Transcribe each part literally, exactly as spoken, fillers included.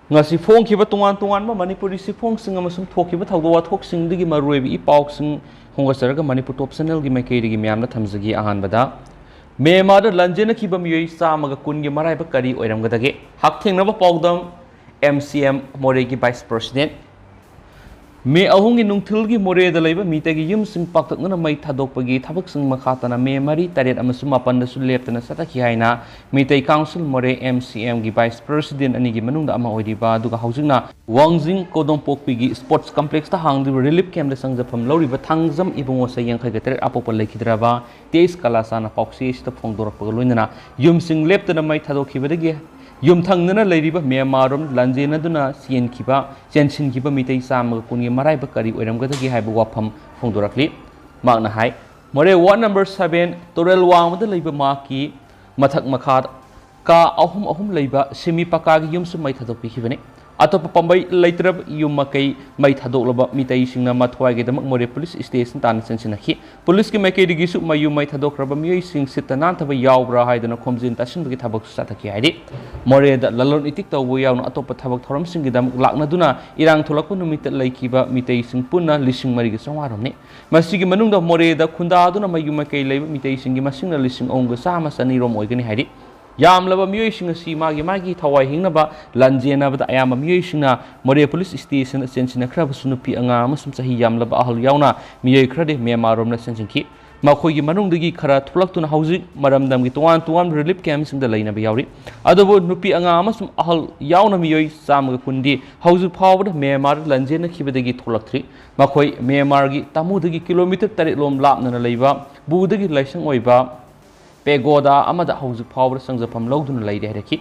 ꯉꯁꯤ ꯐꯣꯡꯈꯤꯕ ꯇꯣꯉꯥꯟ ꯇꯣꯉꯥꯟꯕ ꯃꯅꯤꯄꯨꯔꯤ ꯆꯦꯐꯣꯡꯁꯤꯡ ꯑꯃꯁꯨꯡ ꯊꯣꯛꯈꯤꯕ ꯊꯧꯗꯣꯛ ꯋꯥꯊꯣꯛꯁꯤꯡꯗꯒꯤ ꯃꯔꯨꯑꯣꯏꯕ ꯏ ꯄꯥꯎꯁꯤꯡ ꯈꯣꯝꯒꯠꯆꯔꯒ ꯃꯅꯤꯄꯨꯔ ꯇꯣꯞ ꯆꯦꯅꯦꯜꯒꯤ ꯃꯥꯏꯀꯩꯗꯒꯤ ꯃꯌꯥꯝꯗ ꯊꯝꯖꯒꯦ꯫ ꯑꯍꯥꯟꯕꯗ, ꯃ꯭ꯌꯥꯟꯃꯥꯔꯗ ꯂꯥꯟꯖꯦꯟꯅꯈꯤꯕ ꯃꯤꯑꯣꯏ ꯆꯥꯝꯃꯒ ꯀꯨꯟꯒꯤ ꯃꯔꯥꯏꯕꯛ ꯀꯔꯤ ꯑꯣꯏꯔꯝꯒꯗꯒꯦ? ꯍꯛꯊꯦꯡꯅꯕ ꯄꯥꯎꯗꯝ, ꯑꯦꯝ ꯁꯤ ꯑꯦꯝ, ꯃꯣꯔꯦꯒꯤ ꯚꯥꯏꯁ ꯄ꯭ꯔꯁꯤꯗꯦꯟꯠ꯫ ꯃꯦ ꯑꯍꯨꯝꯒꯤ ꯅꯨꯡꯊꯤꯜꯒꯤ ꯃꯣꯔꯦꯗ ꯂꯩꯕ ꯃꯤꯇꯩꯒꯤ ꯌꯨꯝꯁꯤꯡ ꯄꯥꯛꯇꯛꯅꯅ ꯃꯩ ꯊꯥꯗꯣꯛꯄꯒꯤ ꯊꯕꯛꯁꯤꯡ ꯃꯈꯥ ꯇꯥꯅ ꯃꯦ ꯃꯔꯤ, ꯇꯔꯦꯠ ꯑꯃꯁꯨꯡ ꯃꯥꯄꯟꯗꯁꯨ ꯂꯦꯞꯇꯅ ꯆꯠꯊꯈꯤ ꯍꯥꯏꯅ ꯃꯤꯇꯩ ꯀꯥꯎꯟꯁꯤꯜ ꯃꯣꯔꯦ, ꯑꯦꯝ ꯁꯤ ꯑꯦꯝꯒꯤ ꯚꯥꯏꯁ ꯄ꯭ꯔꯁꯤꯗꯦꯟꯠ ꯑꯅꯤꯒꯤ ꯃꯅꯨꯡꯗ ꯑꯃ ꯑꯣꯏꯔꯤꯕ ꯑꯗꯨꯒ ꯍꯧꯖꯤꯛꯅ ꯋꯥꯡꯖꯤꯡ ꯀꯣꯗꯣꯝꯄꯣꯛꯄꯤꯒꯤ ꯁ꯭ꯄꯣꯔꯠꯁ ꯀꯝꯄ꯭ꯂꯦꯛꯁꯇ ꯍꯥꯡꯗ꯭ꯔꯤꯕ ꯔꯤꯂꯤꯐ ꯀꯦꯝꯞꯇ ꯆꯪꯖꯐꯝ ꯂꯧꯔꯤꯕ ꯊꯥꯡꯖꯝ ꯏꯕꯨꯡꯉꯣ ꯆꯍꯤ ꯌꯥꯡꯈꯩꯒ ꯇꯔꯦꯠ ꯑꯄꯣꯛꯄ ꯂꯩꯈꯤꯗ꯭ꯔꯕ ꯇꯦꯖ ꯀꯂꯥꯁꯥꯅ ꯄꯥꯎꯆꯦ ꯑꯁꯤꯗ ꯐꯣꯡꯗꯣꯔꯛꯄꯒ ꯂꯣꯏꯅꯅ ꯌꯨꯝꯁꯤꯡ ꯂꯦꯞꯇꯅ ꯃꯩ ꯊꯥꯗꯣꯛꯈꯤꯕꯗꯒꯤ ꯌꯨꯝꯊꯪꯅꯅ ꯂꯩꯔꯤꯕ ꯃ꯭ꯌꯥꯟꯃꯥꯔꯔꯣꯝ ꯂꯥꯟꯖꯦꯟꯅꯗꯨꯅ ꯆꯦꯟꯈꯤꯕ, ꯆꯦꯟꯁꯤꯟꯈꯤꯕ ꯃꯤꯇꯩ ꯆꯥꯝꯃꯒ ꯀꯨꯟꯒꯤ ꯃꯔꯥꯏꯕꯛ ꯀꯔꯤ ꯑꯣꯏꯔꯝꯒꯗꯒꯦ ꯍꯥꯏꯕ ꯋꯥꯐꯝ ꯐꯣꯡꯗꯣꯔꯛꯂꯤ꯫ ꯃꯍꯥꯛꯅ ꯍꯥꯏ, ꯃꯣꯔꯦ ꯋꯥꯔꯗ ꯅꯝꯕꯔ ꯁꯚꯦꯟ ꯇꯨꯔꯦꯜ ꯋꯥꯡꯃꯗ ꯂꯩꯕ ꯃꯍꯥꯛꯀꯤ ꯃꯊꯛ ꯃꯈꯥ ꯀꯥ ꯑꯍꯨꯝ ꯑꯍꯨꯝ ꯂꯩꯕ ꯁꯦꯃꯤ ꯄꯀꯥꯒꯤ ꯌꯨꯝꯁꯨ ꯃꯩ ꯊꯥꯗꯣꯛꯄꯤꯈꯤꯕꯅꯤ꯫ ꯑꯇꯣꯞꯄ ꯄꯥꯝꯕꯩ ꯂꯩꯇ꯭ꯔꯕ ꯌꯨꯝ ꯃꯀꯩ ꯃꯩ ꯊꯥꯗꯣꯛꯂꯕ ꯃꯤꯇꯩꯁꯤꯡꯅ ꯃꯊ꯭ꯋꯥꯏꯒꯤꯗꯃꯛ ꯃꯣꯔꯦ ꯄꯨꯂꯤꯁ ꯁ꯭ꯇꯦꯁꯟ ꯇꯥꯟꯅ ꯆꯦꯟꯁꯤꯟꯅꯈꯤ꯫ ꯄꯨꯂꯤꯁꯀꯤ ꯃꯥꯏꯀꯩꯗꯒꯤꯁꯨ ꯃꯌꯨꯝ ꯃꯩ ꯊꯥꯗꯣꯛꯈ꯭ꯔꯕ ꯃꯤꯑꯣꯏꯁꯤꯡ ꯁꯤꯠꯇ ꯅꯥꯟꯊꯕ ꯌꯥꯎꯕ꯭ꯔꯥ ꯍꯥꯏꯗꯨꯅ ꯈꯣꯝꯖꯤꯟ ꯇꯥꯁꯤꯟꯕꯒꯤ ꯊꯕꯛꯁꯨ ꯆꯠꯊꯈꯤ ꯍꯥꯏꯔꯤ꯫ ꯃꯣꯔꯦꯗ ꯂꯂꯣꯟ ꯏꯇꯤꯛ ꯇꯧꯕ ꯌꯥꯎꯅ ꯑꯇꯣꯞꯄ ꯊꯕꯛ ꯊꯧꯔꯝꯁꯤꯡꯒꯤꯗꯃꯛ ꯂꯥꯛꯅꯗꯨꯅ ꯏꯔꯥꯡ ꯊꯣꯛꯂꯛꯄ ꯅꯨꯃꯤꯠꯇ ꯂꯩꯈꯤꯕ ꯃꯤꯇꯩꯁꯤꯡ ꯄꯨꯟꯅ ꯂꯤꯁꯤꯡ ꯃꯔꯤꯒ ꯆꯥꯝꯃꯉꯥ ꯔꯣꯝꯅꯤ꯫ ꯃꯁꯤꯒꯤ ꯃꯅꯨꯡꯗ ꯃꯣꯔꯦꯗ ꯈꯨꯟꯗꯥꯗꯨꯅ ꯃꯌꯨꯝ ꯃꯀꯩ ꯂꯩꯕ ꯃꯤꯇꯩꯁꯤꯡꯒꯤ ꯃꯁꯤꯡꯅ ꯂꯤꯁꯤꯡ ꯑꯍꯨꯝꯒ ꯆꯥꯝꯃ ꯆꯅꯤ ꯔꯣꯝ ꯑꯣꯏꯒꯅꯤ ꯍꯥꯏꯔꯤ꯫ ꯌꯥꯝꯂꯕ ꯃꯤꯑꯣꯏꯁꯤꯡ ꯑꯁꯤ ꯃꯥꯒꯤ ꯃꯥꯒꯤ ꯊꯋꯥꯏ ꯍꯤꯡꯅꯕ ꯂꯥꯟꯖꯦꯟꯅꯕꯗ ꯑꯌꯥꯝꯕ ꯃꯤꯑꯣꯏꯁꯤꯡꯅ ꯃꯣꯔꯦ ꯄꯨꯂꯤꯁ ꯁ꯭ꯇꯦꯁꯟꯗ ꯆꯦꯟꯁꯤꯟꯅꯈ꯭ꯔꯕꯁꯨ ꯅꯨꯄꯤ ꯑꯉꯥꯡ ꯑꯃꯁꯨꯡ ꯆꯍꯤ ꯌꯥꯝꯂꯕ ꯑꯍꯜ ꯌꯥꯎꯅ ꯃꯤꯑꯣꯏ ꯈꯔꯗꯤ ꯃ꯭ꯌꯥꯟꯃꯥꯔꯔꯣꯝꯗ ꯆꯦꯟꯁꯤꯟꯈꯤ꯫ ꯃꯈꯣꯏꯒꯤ ꯃꯅꯨꯡꯗꯒꯤ ꯈꯔ ꯊꯣꯛꯂꯛꯇꯨꯅ ꯍꯧꯖꯤꯛ ꯃꯔꯝꯗꯝꯒꯤ ꯇꯣꯉꯥꯟ ꯇꯣꯉꯥꯟꯕ ꯔꯤꯂꯤꯐ ꯀꯦꯝꯞꯁꯤꯡꯗ ꯂꯩꯅꯕ ꯌꯥꯎꯔꯤ꯫ ꯑꯗꯨꯕꯨ ꯅꯨꯄꯤ ꯑꯉꯥꯡ ꯑꯃꯁꯨꯡ ꯑꯍꯜ ꯌꯥꯎꯅ ꯃꯤꯑꯣꯏ ꯆꯥꯝꯃꯒ ꯀꯨꯟꯗꯤ ꯍꯧꯖꯤꯛ ꯐꯥꯎꯕꯗ ꯃ꯭ꯌꯥꯟꯃꯥꯔꯗ ꯂꯥꯟꯖꯦꯟꯅꯈꯤꯕꯗꯒꯤ ꯊꯣꯛꯂꯛꯇ꯭ꯔꯤ꯫ ꯃꯈꯣꯏ ꯃ꯭ꯌꯥꯟꯃꯥꯔꯒꯤ ꯇꯥꯃꯨꯗꯒꯤ ꯀꯤꯂꯣꯃꯤꯇꯔ ꯇꯔꯦꯠ ꯂꯣꯝ ꯂꯥꯞꯅꯅ ꯂꯩꯕ ꯕꯨꯙꯒꯤ ꯂꯥꯏꯁꯪ ꯑꯣꯏꯕ ꯄꯦꯒꯣꯗꯥ ꯑꯃꯗ ꯍꯧꯖꯤꯛ ꯐꯥꯎꯕꯗ ꯆꯪꯖꯐꯝ ꯂꯧꯗꯨꯅ ꯂꯩꯔꯤ ꯍꯥꯏꯔꯛꯈꯤ꯫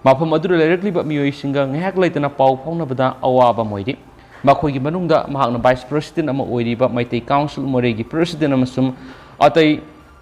ꯃꯐꯝ ꯑꯗꯨꯗ ꯂꯩꯔꯛꯂꯤꯕ ꯃꯤꯑꯣꯏꯁꯤꯡꯒ ꯉꯥꯏꯍꯥꯛ ꯂꯩꯇꯅ ꯄꯥꯎ ꯐꯥꯎꯅꯕꯗ ꯑꯋꯥꯕ ꯑꯃ ꯑꯣꯏꯔꯤ꯫ ꯃꯈꯣꯏꯒꯤ ꯃꯅꯨꯡꯗ ꯃꯍꯥꯛꯅ ꯚꯥꯏꯁ ꯄ꯭ꯔꯁꯤꯗꯦꯟꯠ ꯑꯃ ꯑꯣꯏꯔꯤꯕ ꯃꯩꯇꯩ ꯀꯥꯎꯟꯁꯤꯜ ꯃꯣꯔꯦꯒꯤ ꯄ꯭ꯔꯁꯤꯗꯦꯟꯠ ꯑꯃꯁꯨꯡ ꯑꯇꯩ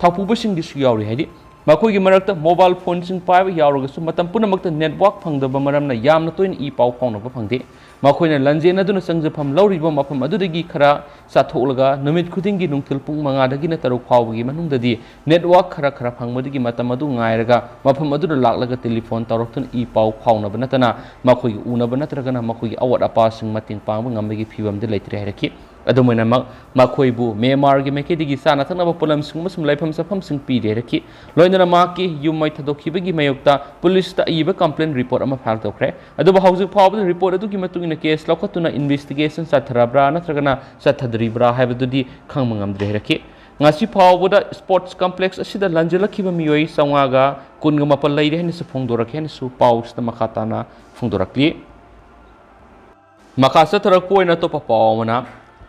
ꯊꯧꯄꯨꯕꯁꯤꯡꯒꯤꯁꯨ ꯌꯥꯎꯔꯤ ꯍꯥꯏꯔꯤ꯫ ꯃꯈꯣꯏꯒꯤ ꯃꯔꯛꯇ mobile phoneꯁꯤꯡ ꯄꯥꯏꯕ ꯌꯥꯎꯔꯒꯁꯨ, ꯃꯇꯝ ꯄꯨꯝꯅꯃꯛꯇ network ꯐꯪꯗꯕ ꯃꯔꯝꯅ ꯌꯥꯝꯅ ꯇꯣꯏꯅ ꯏ ꯄꯥꯎ ꯐꯥꯎꯅꯕ ꯐꯪꯗꯦ꯫ ꯃꯈꯣꯏꯅ ꯂꯥꯟꯖꯦꯟꯅꯗꯨꯅ ꯆꯪꯖꯐꯝ ꯂꯧꯔꯤꯕ ꯃꯐꯝ ꯑꯗꯨꯗꯒꯤ ꯈꯔ ꯆꯠꯊꯣꯛꯂꯒ ꯅꯨꯃꯤꯠ ꯈꯨꯗꯤꯡꯒꯤ ꯅꯨꯡꯊꯤꯜ ꯄꯨꯡ ꯃꯉꯥꯗꯒꯤꯅ ꯇꯔꯨꯛ ꯐꯥꯎꯕꯒꯤ ꯃꯅꯨꯡꯗꯗꯤ network ꯈꯔ ꯈꯔ ꯐꯪꯕꯗꯒꯤ ꯃꯇꯝ ꯑꯗꯨ ꯉꯥꯏꯔꯒ ꯃꯐꯝ ꯑꯗꯨꯗ ꯂꯥꯛꯂꯒ telephone ꯇꯧꯔꯛꯇꯨꯅ ꯏ ꯄꯥꯎ ꯐꯥꯎꯅꯕ ꯅꯠꯇꯅ ꯃꯈꯣꯏꯒꯤ ꯎꯅꯕ ꯅꯠꯇ꯭ꯔꯒꯅ ꯃꯈꯣꯏꯒꯤ ꯑꯋꯥꯠ ꯑꯄꯥꯁꯤꯡ ꯃꯇꯦꯡ ꯄꯥꯡꯕ ꯉꯝꯕꯒꯤ ꯐꯤꯕꯝꯗꯤ ꯂꯩꯇ꯭ꯔꯦ ꯍꯥꯏꯔꯛꯈꯤ꯫ ꯑꯗꯨꯝ ꯑꯣꯏꯅꯃꯛ, ꯃꯈꯣꯏꯕꯨ ꯃ꯭ꯌꯥꯟꯃꯥꯔꯒꯤ ꯃꯥꯏꯀꯩꯗꯒꯤ ꯆꯥꯅ ꯊꯛꯅꯕ ꯄꯣꯠꯂꯝꯁꯤꯡ ꯑꯃꯁꯨꯡ ꯂꯩꯐꯝ ꯆꯥꯐꯝꯁꯤꯡ ꯄꯤꯔꯦ ꯍꯥꯏꯔꯛꯈꯤ꯫ ꯂꯣꯏꯅꯅ ꯃꯍꯥꯛꯀꯤ ꯌꯨꯝ ꯃꯩ ꯊꯥꯗꯣꯛꯈꯤꯕꯒꯤ ꯃꯥꯌꯣꯛꯇ ꯄꯨꯂꯤꯁꯇ ꯑꯏꯕ complaint report ꯑꯃ file ꯇꯧꯈ꯭ꯔꯦ꯫ ꯑꯗꯨꯕꯨ ꯍꯧꯖꯤꯛ ꯐꯥꯎꯕꯗ report ꯑꯗꯨꯒꯤ ꯃꯇꯨꯡ ꯏꯟꯅ case ꯂꯧꯈꯠꯇꯨꯅ investigation ꯆꯠꯊꯔꯕ꯭ꯔꯥ ꯅꯠꯇ꯭ꯔꯒꯅ ꯆꯠꯊꯗ꯭ꯔꯤꯕ꯭ꯔꯥ ꯍꯥꯏꯕꯗꯨꯗꯤ ꯈꯪꯕ ꯉꯝꯗ꯭ꯔꯦ ꯍꯥꯏꯔꯛꯈꯤ꯫ ꯉꯁꯤ ꯐꯥꯎꯕꯗ sports complex ꯑꯁꯤꯗ ꯂꯥꯟꯖꯦꯜꯂꯛꯈꯤꯕ ꯃꯤꯑꯣꯏ ꯆꯥꯝꯃꯉꯥꯒ ꯀꯨꯟꯒ ꯃꯥꯄꯜ ꯂꯩꯔꯦ ꯍꯥꯏꯅꯁꯨ ꯐꯣꯡꯗꯣꯔꯛꯈꯤ ꯍꯥꯏꯅꯁꯨ ꯄꯥꯎꯁꯤꯗ ꯃꯈꯥ ꯇꯥꯅ ꯐꯣꯡꯗꯣꯔꯛꯂꯤ꯫ ꯃꯈꯥ ꯆꯠꯊꯔꯛꯄ ꯑꯣꯏꯅ ꯑꯇꯣꯞꯄ ꯄꯥꯎ ꯑꯃꯅ,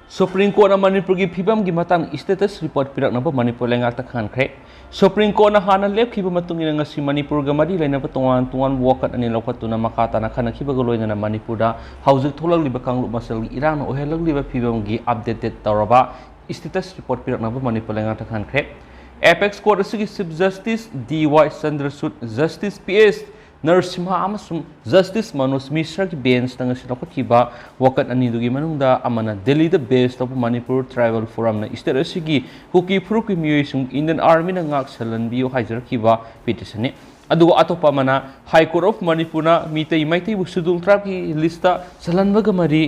Supreme Courtꯅ ꯃꯅꯤꯄꯨꯔꯒꯤ ꯐꯤꯕꯝꯒꯤ ꯃꯇꯥꯡꯗ status report ꯄꯤꯔꯛꯅꯕ ꯃꯅꯤꯄꯨꯔ ꯂꯩꯉꯥꯛꯇ ꯈꯪꯍꯟꯈ꯭ꯔꯦ꯫ Supreme Courtꯅ ꯍꯥꯟꯅ ꯂꯦꯞꯈꯤꯕ ꯃꯇꯨꯡ ꯏꯟꯅ ꯉꯁꯤ ꯃꯅꯤꯄꯨꯔꯒ ꯃꯔꯤ ꯂꯩꯅꯕ ꯇꯣꯉꯥꯟ ꯇꯣꯉꯥꯟꯕ ꯋꯥꯀꯠ ꯑꯅꯤ ꯂꯧꯈꯠꯇꯨꯅ ꯃꯈꯥ ꯇꯥꯅ ꯈꯟꯅꯈꯤꯕꯒ ꯂꯣꯏꯅꯅ ꯃꯅꯤꯄꯨꯔꯗ ꯍꯧꯖꯤꯛ ꯊꯣꯛꯂꯛꯂꯤꯕ ꯀꯥꯡꯂꯨꯞ ꯃꯁꯦꯜꯒꯤ ꯏꯔꯥꯡꯅ ꯑꯣꯏꯍꯜꯂꯛꯂꯤꯕ ꯐꯤꯕꯝꯒꯤ updated ꯇꯧꯔꯕ status report ꯄꯤꯔꯛꯅꯕ Manipur ꯂꯩꯉꯥꯛꯇ ꯈꯟꯈ꯭ꯔꯦ꯫ Apex Court ꯑꯁꯤꯒꯤ Chief Justice D Y Chandrachud, Justice P S Narasimha ꯑꯃꯁꯨꯡ Justice ꯃꯅꯣꯖ ꯃꯤꯁ꯭ꯔꯒꯤ benchꯇ ꯉꯁꯤ ꯂꯧꯈꯠꯈꯤꯕ ꯋꯥꯀꯠ ꯑꯅꯤꯗꯨꯒꯤ ꯃꯅꯨꯡꯗ ꯑꯃꯅ ꯗꯦꯜꯂꯤꯗ base ꯇꯧꯕ ꯃꯅꯤꯄꯨꯔ Tribal Forumꯅ state ꯑꯁꯤꯒꯤ ꯀꯨꯀꯤ ꯐꯨꯔꯨꯞꯀꯤ ꯃꯤꯑꯣꯏꯁꯤꯡ Indian Armyꯅ ꯉꯥꯛ ꯁꯦꯜꯍꯟꯕꯤꯌꯨ ꯍꯥꯏꯖꯔꯛꯈꯤꯕ petitionꯅꯤ꯫ ꯑꯗꯨꯒ ꯑꯇꯣꯞꯄ ꯑꯃꯅ High Court of ꯃꯅꯤꯄꯨꯔꯅ ꯃꯤꯇꯩ ꯃꯩꯇꯩꯕꯨ Scheduled Tribeꯀꯤ listꯇ ꯆꯜꯍꯟꯕꯒ ꯃꯔꯤ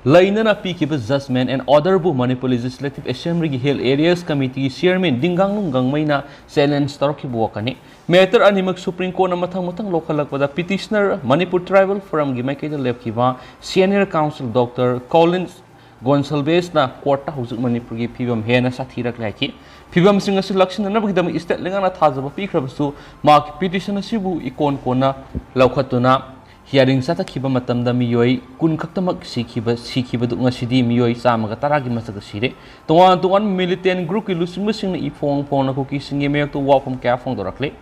ꯂꯩꯅꯅ ꯄꯤꯈꯤꯕ judgment and orderꯕꯨ Manipur Legislative Assemblyꯒꯤ Hill Areas Committeeꯒꯤ chairman ꯗꯤꯡꯒꯥꯡꯂꯨꯡ ꯒꯥꯡꯃꯩꯅ challenge ꯇꯧꯔꯛꯈꯤꯕ ꯋꯥꯀꯠꯅꯤ꯫ Matter ꯑꯅꯤꯃꯛ Supreme Courtꯅ ꯃꯊꯪ ꯃꯊꯪ ꯂꯧꯈꯠꯂꯛꯄꯗ petitioner Manipur Tribal Forumꯒꯤ ꯃꯥꯏꯀꯩꯗ ꯂꯦꯞꯈꯤꯕ senior counsel Doctor Collins Gonsalvesꯅ courtꯇ ꯍꯧꯖꯤꯛ ꯃꯅꯤꯄꯨꯔꯒꯤ ꯐꯤꯕꯝ ꯍꯦꯟꯅ ꯁꯥꯊꯤꯔꯛꯂꯦ ꯍꯥꯏꯈꯤ꯫ ꯐꯤꯕꯝꯁꯤꯡ ꯑꯁꯤ ꯂꯥꯛꯁꯤꯟꯅꯅꯕꯒꯤꯗꯃꯛ state ꯂꯩꯉꯥꯛꯅ ꯊꯥꯖꯕ ꯄꯤꯈ꯭ꯔꯕꯁꯨ, ꯃꯍꯥꯛꯀꯤ petition ꯑꯁꯤꯕꯨ ꯏꯀꯣꯟ ꯀꯣꯟꯅ ꯂꯧꯈꯠꯇꯨꯅ hearing ꯆꯠꯊꯈꯤꯕ ꯃꯇꯝꯗ ꯃꯤꯑꯣꯏ ꯀꯨꯟ ꯈꯛꯇꯃꯛ ꯁꯤꯈꯤꯕ, ꯁꯤꯈꯤꯕꯗꯨ ꯉꯁꯤꯗꯤ ꯃꯤꯑꯣꯏ ꯆꯥꯝꯃꯒ ꯇꯔꯥꯒꯤ ꯃꯊꯛꯇ ꯁꯤꯔꯦ꯫ ꯇꯣꯉꯥꯟ ꯇꯣꯉꯥꯟꯕ militant groupꯀꯤ ꯂꯨꯆꯤꯡꯕꯁꯤꯡꯅ ꯏ ꯐꯣꯡ ꯐꯣꯡꯅ ꯀꯨꯀꯤꯁꯤꯡꯒꯤ ꯃꯥꯌꯣꯛꯇ ꯋꯥꯐꯝ ꯀꯌꯥ ꯐꯣꯡꯗꯣꯔꯛꯂꯤ꯫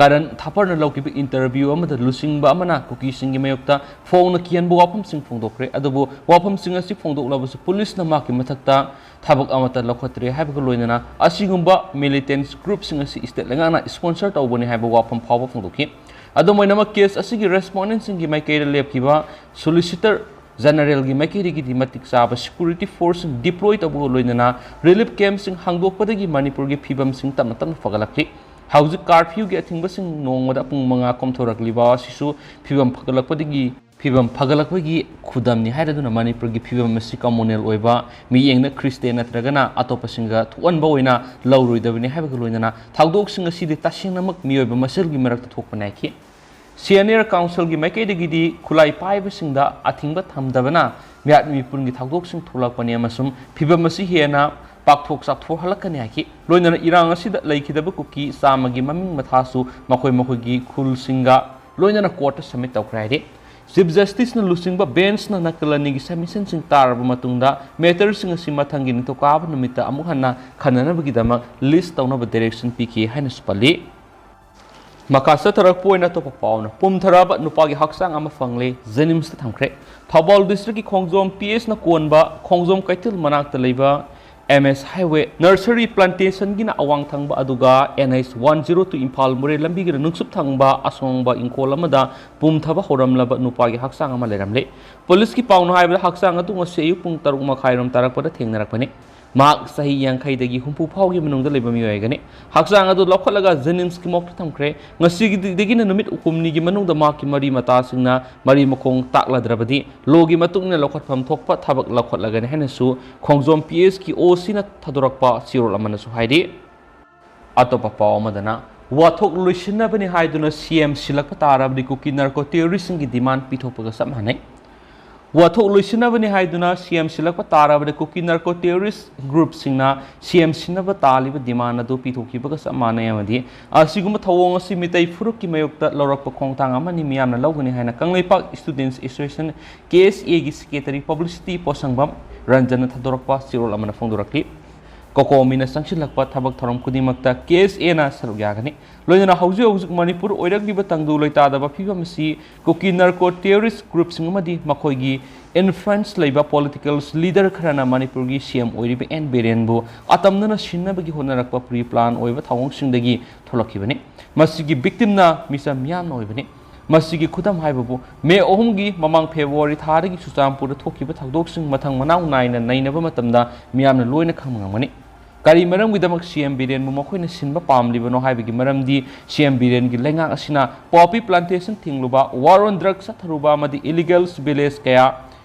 ꯀꯔꯟ ꯊꯥꯄꯔꯅ ꯂꯧꯈꯤꯕ interview ꯑꯃꯗ ꯂꯨꯆꯤꯡꯕ ꯑꯃꯅ ꯀꯨꯀꯤꯁꯤꯡꯒꯤ ꯃꯥꯌꯣꯛꯇ ꯐꯣꯡꯅ ꯀꯤꯍꯟꯕ ꯋꯥꯐꯝꯁꯤꯡ ꯐꯣꯡꯗꯣꯛꯈ꯭ꯔꯦ꯫ ꯑꯗꯨꯕꯨ ꯋꯥꯐꯝꯁꯤꯡ ꯑꯁꯤ ꯐꯣꯡꯗꯣꯛꯂꯕꯁꯨ ꯄꯨꯂꯤꯁꯅ ꯃꯍꯥꯛꯀꯤ ꯃꯊꯛꯇ ꯊꯕꯛ ꯑꯃꯠꯇ ꯂꯧꯈꯠꯇ꯭ꯔꯦ ꯍꯥꯏꯕꯒ ꯂꯣꯏꯅꯅ ꯑꯁꯤꯒꯨꯝꯕ militant groupꯁꯤꯡ ꯑꯁꯤ state ꯂꯩꯉꯥꯛꯅ sponsor ꯇꯧꯕꯅꯤ ꯍꯥꯏꯕ ꯋꯥꯐꯝ ꯐꯥꯎꯕ ꯐꯣꯡꯗꯣꯛꯈꯤ꯫ ꯑꯗꯨꯝ ꯑꯣꯏꯅꯃꯛ, case ꯑꯁꯤꯒꯤ respondentꯁꯤꯡꯒꯤ ꯃꯥꯏꯀꯩꯗ ꯂꯦꯞꯈꯤꯕ Solicitor Generalꯒꯤ ꯃꯥꯏꯀꯩꯗꯒꯤꯗꯤ ꯃꯇꯤꯛ ꯆꯥꯕ security forceꯁꯤꯡ deploy ꯇꯧꯕꯒ ꯂꯣꯏꯅꯅ relief campꯁꯤꯡ ꯍꯥꯡꯗꯣꯛꯄꯗꯒꯤ ꯃꯅꯤꯄꯨꯔꯒꯤ ꯐꯤꯕꯝꯁꯤꯡ ꯇꯞꯅ ꯇꯞꯅ ꯐꯒꯠꯂꯛꯂꯤ꯫ ꯍꯧꯖꯤꯛ curfewꯒꯤ ꯑꯊꯤꯡꯕꯁꯤꯡ ꯅꯣꯡꯃꯗ ꯄꯨꯡ ꯃꯉꯥ ꯀꯣꯝꯊꯣꯔꯛꯂꯤꯕ ꯑꯁꯤꯁꯨ ꯐꯤꯕꯝ ꯐꯒꯠꯂꯛꯄꯗꯒꯤ, ꯐꯤꯕꯝ ꯐꯒꯠꯂꯛꯄꯒꯤ ꯈꯨꯗꯝꯅꯤ ꯍꯥꯏꯔꯗꯨꯅ ꯃꯅꯤꯄꯨꯔꯒꯤ ꯐꯤꯕꯝ ꯑꯁꯤ communal ꯑꯣꯏꯕ ꯃꯤꯠꯌꯦꯡꯅ Christian ꯅꯠꯇ꯭ꯔꯒꯅ ꯑꯇꯣꯞꯄꯁꯤꯡꯒ ꯊꯣꯛꯍꯟꯕ ꯑꯣꯏꯅ ꯂꯧꯔꯣꯏꯗꯕꯅꯤ ꯍꯥꯏꯕꯒ ꯂꯣꯏꯅꯅ ꯊꯧꯗꯣꯛꯁꯤꯡ ꯑꯁꯤꯗꯤ ꯇꯁꯦꯡꯅꯃꯛ ꯃꯤꯑꯣꯏꯕ ꯃꯁꯦꯜꯒꯤ ꯃꯔꯛꯇ ꯊꯣꯛꯄꯅꯤ ꯍꯥꯏꯈꯤ꯫ CNAR Councilꯒꯤ ꯃꯥꯏꯀꯩꯗꯒꯤꯗꯤ ꯈꯨꯠꯂꯥꯏ ꯄꯥꯏꯕꯁꯤꯡꯗ ꯑꯊꯤꯡꯕ ꯊꯝꯗꯕꯅ ꯃꯤꯍꯥꯠ ꯃꯤꯄꯨꯟꯒꯤ ꯊꯧꯗꯣꯛꯁꯤꯡ ꯊꯣꯛꯂꯛꯄꯅꯤ ꯑꯃꯁꯨꯡ ꯐꯤꯕꯝ ꯑꯁꯤ ꯍꯦꯟꯅ ꯄꯥꯛꯊꯣꯛ ꯆꯥꯎꯊꯣꯛꯍꯜꯂꯛꯀꯅꯤ ꯍꯥꯏꯈꯤ꯫ ꯂꯣꯏꯅꯅ ꯏꯔꯥꯡ ꯑꯁꯤꯗ ꯂꯩꯈꯤꯗꯕ ꯀꯨꯀꯤ ꯆꯥꯝꯃꯒꯤ ꯃꯃꯤꯡ ꯃꯊꯥꯁꯨ ꯃꯈꯣꯏ ꯃꯈꯣꯏꯒꯤ ꯈꯨꯜꯁꯤꯡꯒ ꯂꯣꯏꯅꯅ courtꯇ submit ꯇꯧꯈ꯭ꯔꯦ ꯍꯥꯏꯔꯤ꯫ Chief Justiceꯅ ꯂꯨꯆꯤꯡꯕ benchꯅ ꯅꯥꯀꯜ ꯑꯅꯤꯒꯤ submissionꯁꯤꯡ ꯇꯥꯔꯕ ꯃꯇꯨꯡꯗ matterꯁꯤꯡ ꯑꯁꯤ ꯃꯊꯪꯒꯤ ꯅꯤꯡꯊꯧꯀꯥꯕ ꯅꯨꯃꯤꯠꯇ ꯑꯃꯨꯛ ꯍꯟꯅ ꯈꯟꯅꯅꯕꯒꯤꯗꯃꯛ list ꯇꯧꯅꯕ direction ꯄꯤꯈꯤ ꯍꯥꯏꯅꯁꯨ ꯄꯜꯂꯤ꯫ ꯃꯈꯥ ꯆꯠꯊꯔꯛꯄ ꯑꯣꯏꯅ ꯑꯇꯣꯞꯄ ꯄꯥꯎꯅ ꯄꯨꯝꯊꯔꯕ ꯅꯨꯄꯥꯒꯤ ꯍꯛꯆꯥꯡ ꯑꯃ ꯐꯪꯂꯦ, JNIMSꯇ ꯊꯝꯈ꯭ꯔꯦ꯫ ꯊꯧꯕꯥꯜ districtꯀꯤ ꯈꯣꯡꯖꯣꯝ PHꯅ ꯀꯣꯟꯕ ꯈꯣꯡꯖꯣꯝ ꯀꯩꯊꯦꯜ ꯃꯅꯥꯛꯇ ꯂꯩꯕ MS Highway Nursery Plantationꯒꯤꯅ ꯑꯋꯥꯡ ꯊꯪꯕ ꯑꯗꯨꯒ NH one zero two Imphal ꯃꯣꯔꯦ ꯂꯝꯕꯤꯒꯤꯅ ꯅꯨꯡꯆꯨꯞ ꯊꯪꯕ ꯑꯁꯣꯡꯕ ꯏꯪꯈꯣꯜ ꯑꯃꯗ ꯄꯨꯝꯊꯕ ꯍꯧꯔꯝꯂꯕ ꯅꯨꯄꯥꯒꯤ ꯍꯛꯆꯥꯡ ꯑꯃ ꯂꯩꯔꯝꯂꯦ꯫ ꯄꯨꯂꯤꯁꯀꯤ ꯄꯥꯎꯅ ꯍꯥꯏꯕꯗ ꯍꯛꯆꯥꯡ ꯑꯗꯨ ꯉꯁꯤ ꯑꯌꯨꯛ ꯄꯨꯡ ꯇꯔꯨꯛ ꯃꯈꯥꯏꯔꯣꯝ ꯇꯥꯔꯛꯄꯗ ꯊꯦꯡꯅꯔꯛꯄꯅꯤ꯫ ꯃꯍꯥꯛ ꯆꯍꯤ ꯌꯥꯡꯈꯩꯗꯒꯤ ꯍꯨꯝꯐꯨ ꯐꯥꯎꯒꯤ ꯃꯅꯨꯡꯗ ꯂꯩꯕ ꯃꯤꯑꯣꯏ ꯑꯃꯅꯤ꯫ ꯍꯛꯆꯥꯡ ꯑꯗꯨ ꯂꯧꯈꯠꯂꯒ JNIMSꯀꯤ morgueꯇ ꯊꯝꯈ꯭ꯔꯦ꯫ ꯉꯁꯤꯗꯒꯤꯅ ꯅꯨꯃꯤꯠ ꯍꯨꯝꯅꯤꯒꯤ ꯃꯅꯨꯡꯗ ꯃꯍꯥꯛꯀꯤ ꯃꯔꯤ ꯃꯇꯥꯁꯤꯡꯅ ꯃꯔꯤ ꯃꯈꯣꯡ ꯇꯥꯛꯂꯗ꯭ꯔꯕꯗꯤ lawꯒꯤ ꯃꯇꯨꯡ ꯏꯟꯅ ꯂꯧꯈꯠꯐꯝ ꯊꯣꯛꯄ ꯊꯕꯛ ꯂꯧꯈꯠꯂꯒꯅꯤ ꯍꯥꯏꯅꯁꯨ ꯈꯣꯡꯖꯣꯝ PHꯀꯤ OCꯅ ꯊꯥꯗꯣꯔꯛꯄ ꯆꯦꯔꯣꯜ ꯑꯃꯅꯁꯨ ꯍꯥꯏꯔꯤ꯫ ꯑꯇꯣꯞꯄ ꯄꯥꯎ ꯑꯃꯗꯅ, ꯋꯥꯊꯣꯛ ꯂꯣꯏꯁꯤꯟꯅꯕꯅꯤ ꯍꯥꯏꯗꯨꯅ CM ꯁꯤꯜꯂꯛꯄ ꯇꯥꯔꯕꯗꯤ ꯀꯨꯀꯤ narco terroristꯁꯤꯡꯒꯤ demand ꯄꯤꯊꯣꯛꯄꯒ ꯆꯞ ꯃꯥꯟꯅꯩ꯫ ꯋꯥꯊꯣꯛ ꯂꯣꯏꯁꯤꯟꯅꯕꯅꯤ ꯍꯥꯏꯗꯨꯅ CM ꯁꯤꯜꯂꯛꯄ ꯇꯥꯔꯕꯗꯤ ꯀꯨꯀꯤ narco terrorist groupꯁꯤꯡꯅ CM ꯁꯤꯟꯅꯕ ꯇꯥꯜꯂꯤꯕ demand ꯑꯗꯨ ꯄꯤꯊꯣꯛꯈꯤꯕꯒ ꯆꯞ ꯃꯥꯟꯅꯩ ꯑꯃꯗꯤ ꯑꯁꯤꯒꯨꯝꯕ ꯊꯧꯑꯣꯡ ꯑꯁꯤ ꯃꯤꯇꯩ ꯐꯨꯔꯨꯞꯀꯤ ꯃꯥꯌꯣꯛꯇ ꯂꯧꯔꯛꯄ ꯈꯣꯡꯊꯥꯡ ꯑꯃꯅꯤ ꯃꯤꯌꯥꯝꯅ ꯂꯧꯒꯅꯤ ꯍꯥꯏꯅ Kangleipak Students Association, KSAꯒꯤ secretary publicity ꯄꯣꯠꯁꯪꯕꯝ ꯔꯟꯖꯟꯅ ꯊꯥꯗꯣꯔꯛꯄ ꯆꯦꯔꯣꯜ ꯑꯃꯅ ꯐꯣꯡꯗꯣꯔꯛꯂꯤ꯫ ꯀꯣꯀꯣꯃꯤꯅ ꯆꯪꯁꯤꯜꯂꯛꯄ ꯊꯕꯛ ꯊꯧꯔꯝ ꯈꯨꯗꯤꯡꯃꯛꯇ ꯀꯦ ꯑꯦꯁ ꯑꯦꯅ ꯁꯔꯨꯛ ꯌꯥꯒꯅꯤ꯫ ꯂꯣꯏꯅꯅ ꯍꯧꯖꯤꯛ ꯍꯧꯖꯤꯛ ꯃꯅꯤꯄꯨꯔ ꯑꯣꯏꯔꯛꯂꯤꯕ ꯇꯪꯗꯨ ꯂꯩꯇꯥꯗꯕ ꯐꯤꯕꯝ ꯑꯁꯤ ꯀꯨꯀꯤ ꯅꯥꯔꯀꯣ ꯇꯦꯔꯣꯔꯤꯁ ꯒ꯭ꯔꯨꯞꯁꯤꯡ ꯑꯃꯗꯤ ꯃꯈꯣꯏꯒꯤ ꯏꯟꯐ꯭ꯂꯨꯌꯦꯟꯁ ꯂꯩꯕ ꯄꯣꯂꯤꯇꯤꯀꯦꯜ ꯂꯤꯗꯔ ꯈꯔꯅ ꯃꯅꯤꯄꯨꯔꯒꯤ ꯁꯤ ꯑꯦꯝ ꯑꯣꯏꯔꯤꯕ ꯑꯦꯟ ꯕꯤꯔꯦꯟꯕꯨ ꯑꯇꯝꯅꯅ ꯁꯤꯟꯅꯕꯒꯤ ꯍꯣꯠꯅꯔꯛꯄ ꯄ꯭ꯔꯤ ꯄ꯭ꯂꯥꯟ ꯑꯣꯏꯕ ꯊꯧꯑꯣꯡꯁꯤꯡꯗꯒꯤ ꯊꯣꯛꯂꯛꯈꯤꯕꯅꯤ꯫ ꯃꯁꯤꯒꯤ ꯕꯤꯛꯇꯤꯝꯅ ꯃꯤꯆꯝ ꯃꯤꯌꯥꯝꯅ ꯑꯣꯏꯕꯅꯤ꯫ ꯃꯁꯤꯒꯤ ꯈꯨꯗꯝ ꯍꯥꯏꯕꯕꯨ ꯃꯦ ꯑꯍꯨꯝꯒꯤ ꯃꯃꯥꯡ ꯐꯦꯕ꯭ꯔꯨꯋꯥꯔꯤ ꯊꯥꯗꯒꯤ ꯆꯨꯔꯆꯥꯟꯄꯨꯔꯗ ꯊꯣꯛꯈꯤꯕ ꯊꯧꯗꯣꯛꯁꯤꯡ ꯃꯊꯪ ꯃꯅꯥꯎ ꯅꯥꯏꯅ ꯅꯩꯅꯕ ꯃꯇꯝꯗ ꯃꯤꯌꯥꯝꯅ ꯂꯣꯏꯅ ꯈꯪꯕ ꯉꯝꯒꯅꯤ꯫ ꯀꯔꯤ ꯃꯔꯝꯒꯤꯗꯃꯛ ꯁꯤ ꯑꯦꯝ ꯕꯤꯔꯦꯟꯕꯨ ꯃꯈꯣꯏꯅ ꯁꯤꯟꯕ ꯄꯥꯝꯂꯤꯕꯅꯣ ꯍꯥꯏꯕꯒꯤ ꯃꯔꯝꯗꯤ ꯁꯤ ꯑꯦꯝ ꯕꯤꯔꯦꯟꯒꯤ ꯂꯩꯉꯥꯛ ꯑꯁꯤꯅ ꯄꯣꯄꯤ ꯄ꯭ꯂꯥꯟꯇꯦꯁꯟ ꯊꯤꯡꯂꯨꯕ, ꯋꯥꯔ ꯑꯣꯟ ꯗ꯭ꯔꯒ ꯆꯠꯊꯔꯨꯕ ꯑꯃꯗꯤ ꯏꯂꯤꯒꯦꯜ ꯚꯤꯂꯦꯖ ꯀꯌꯥ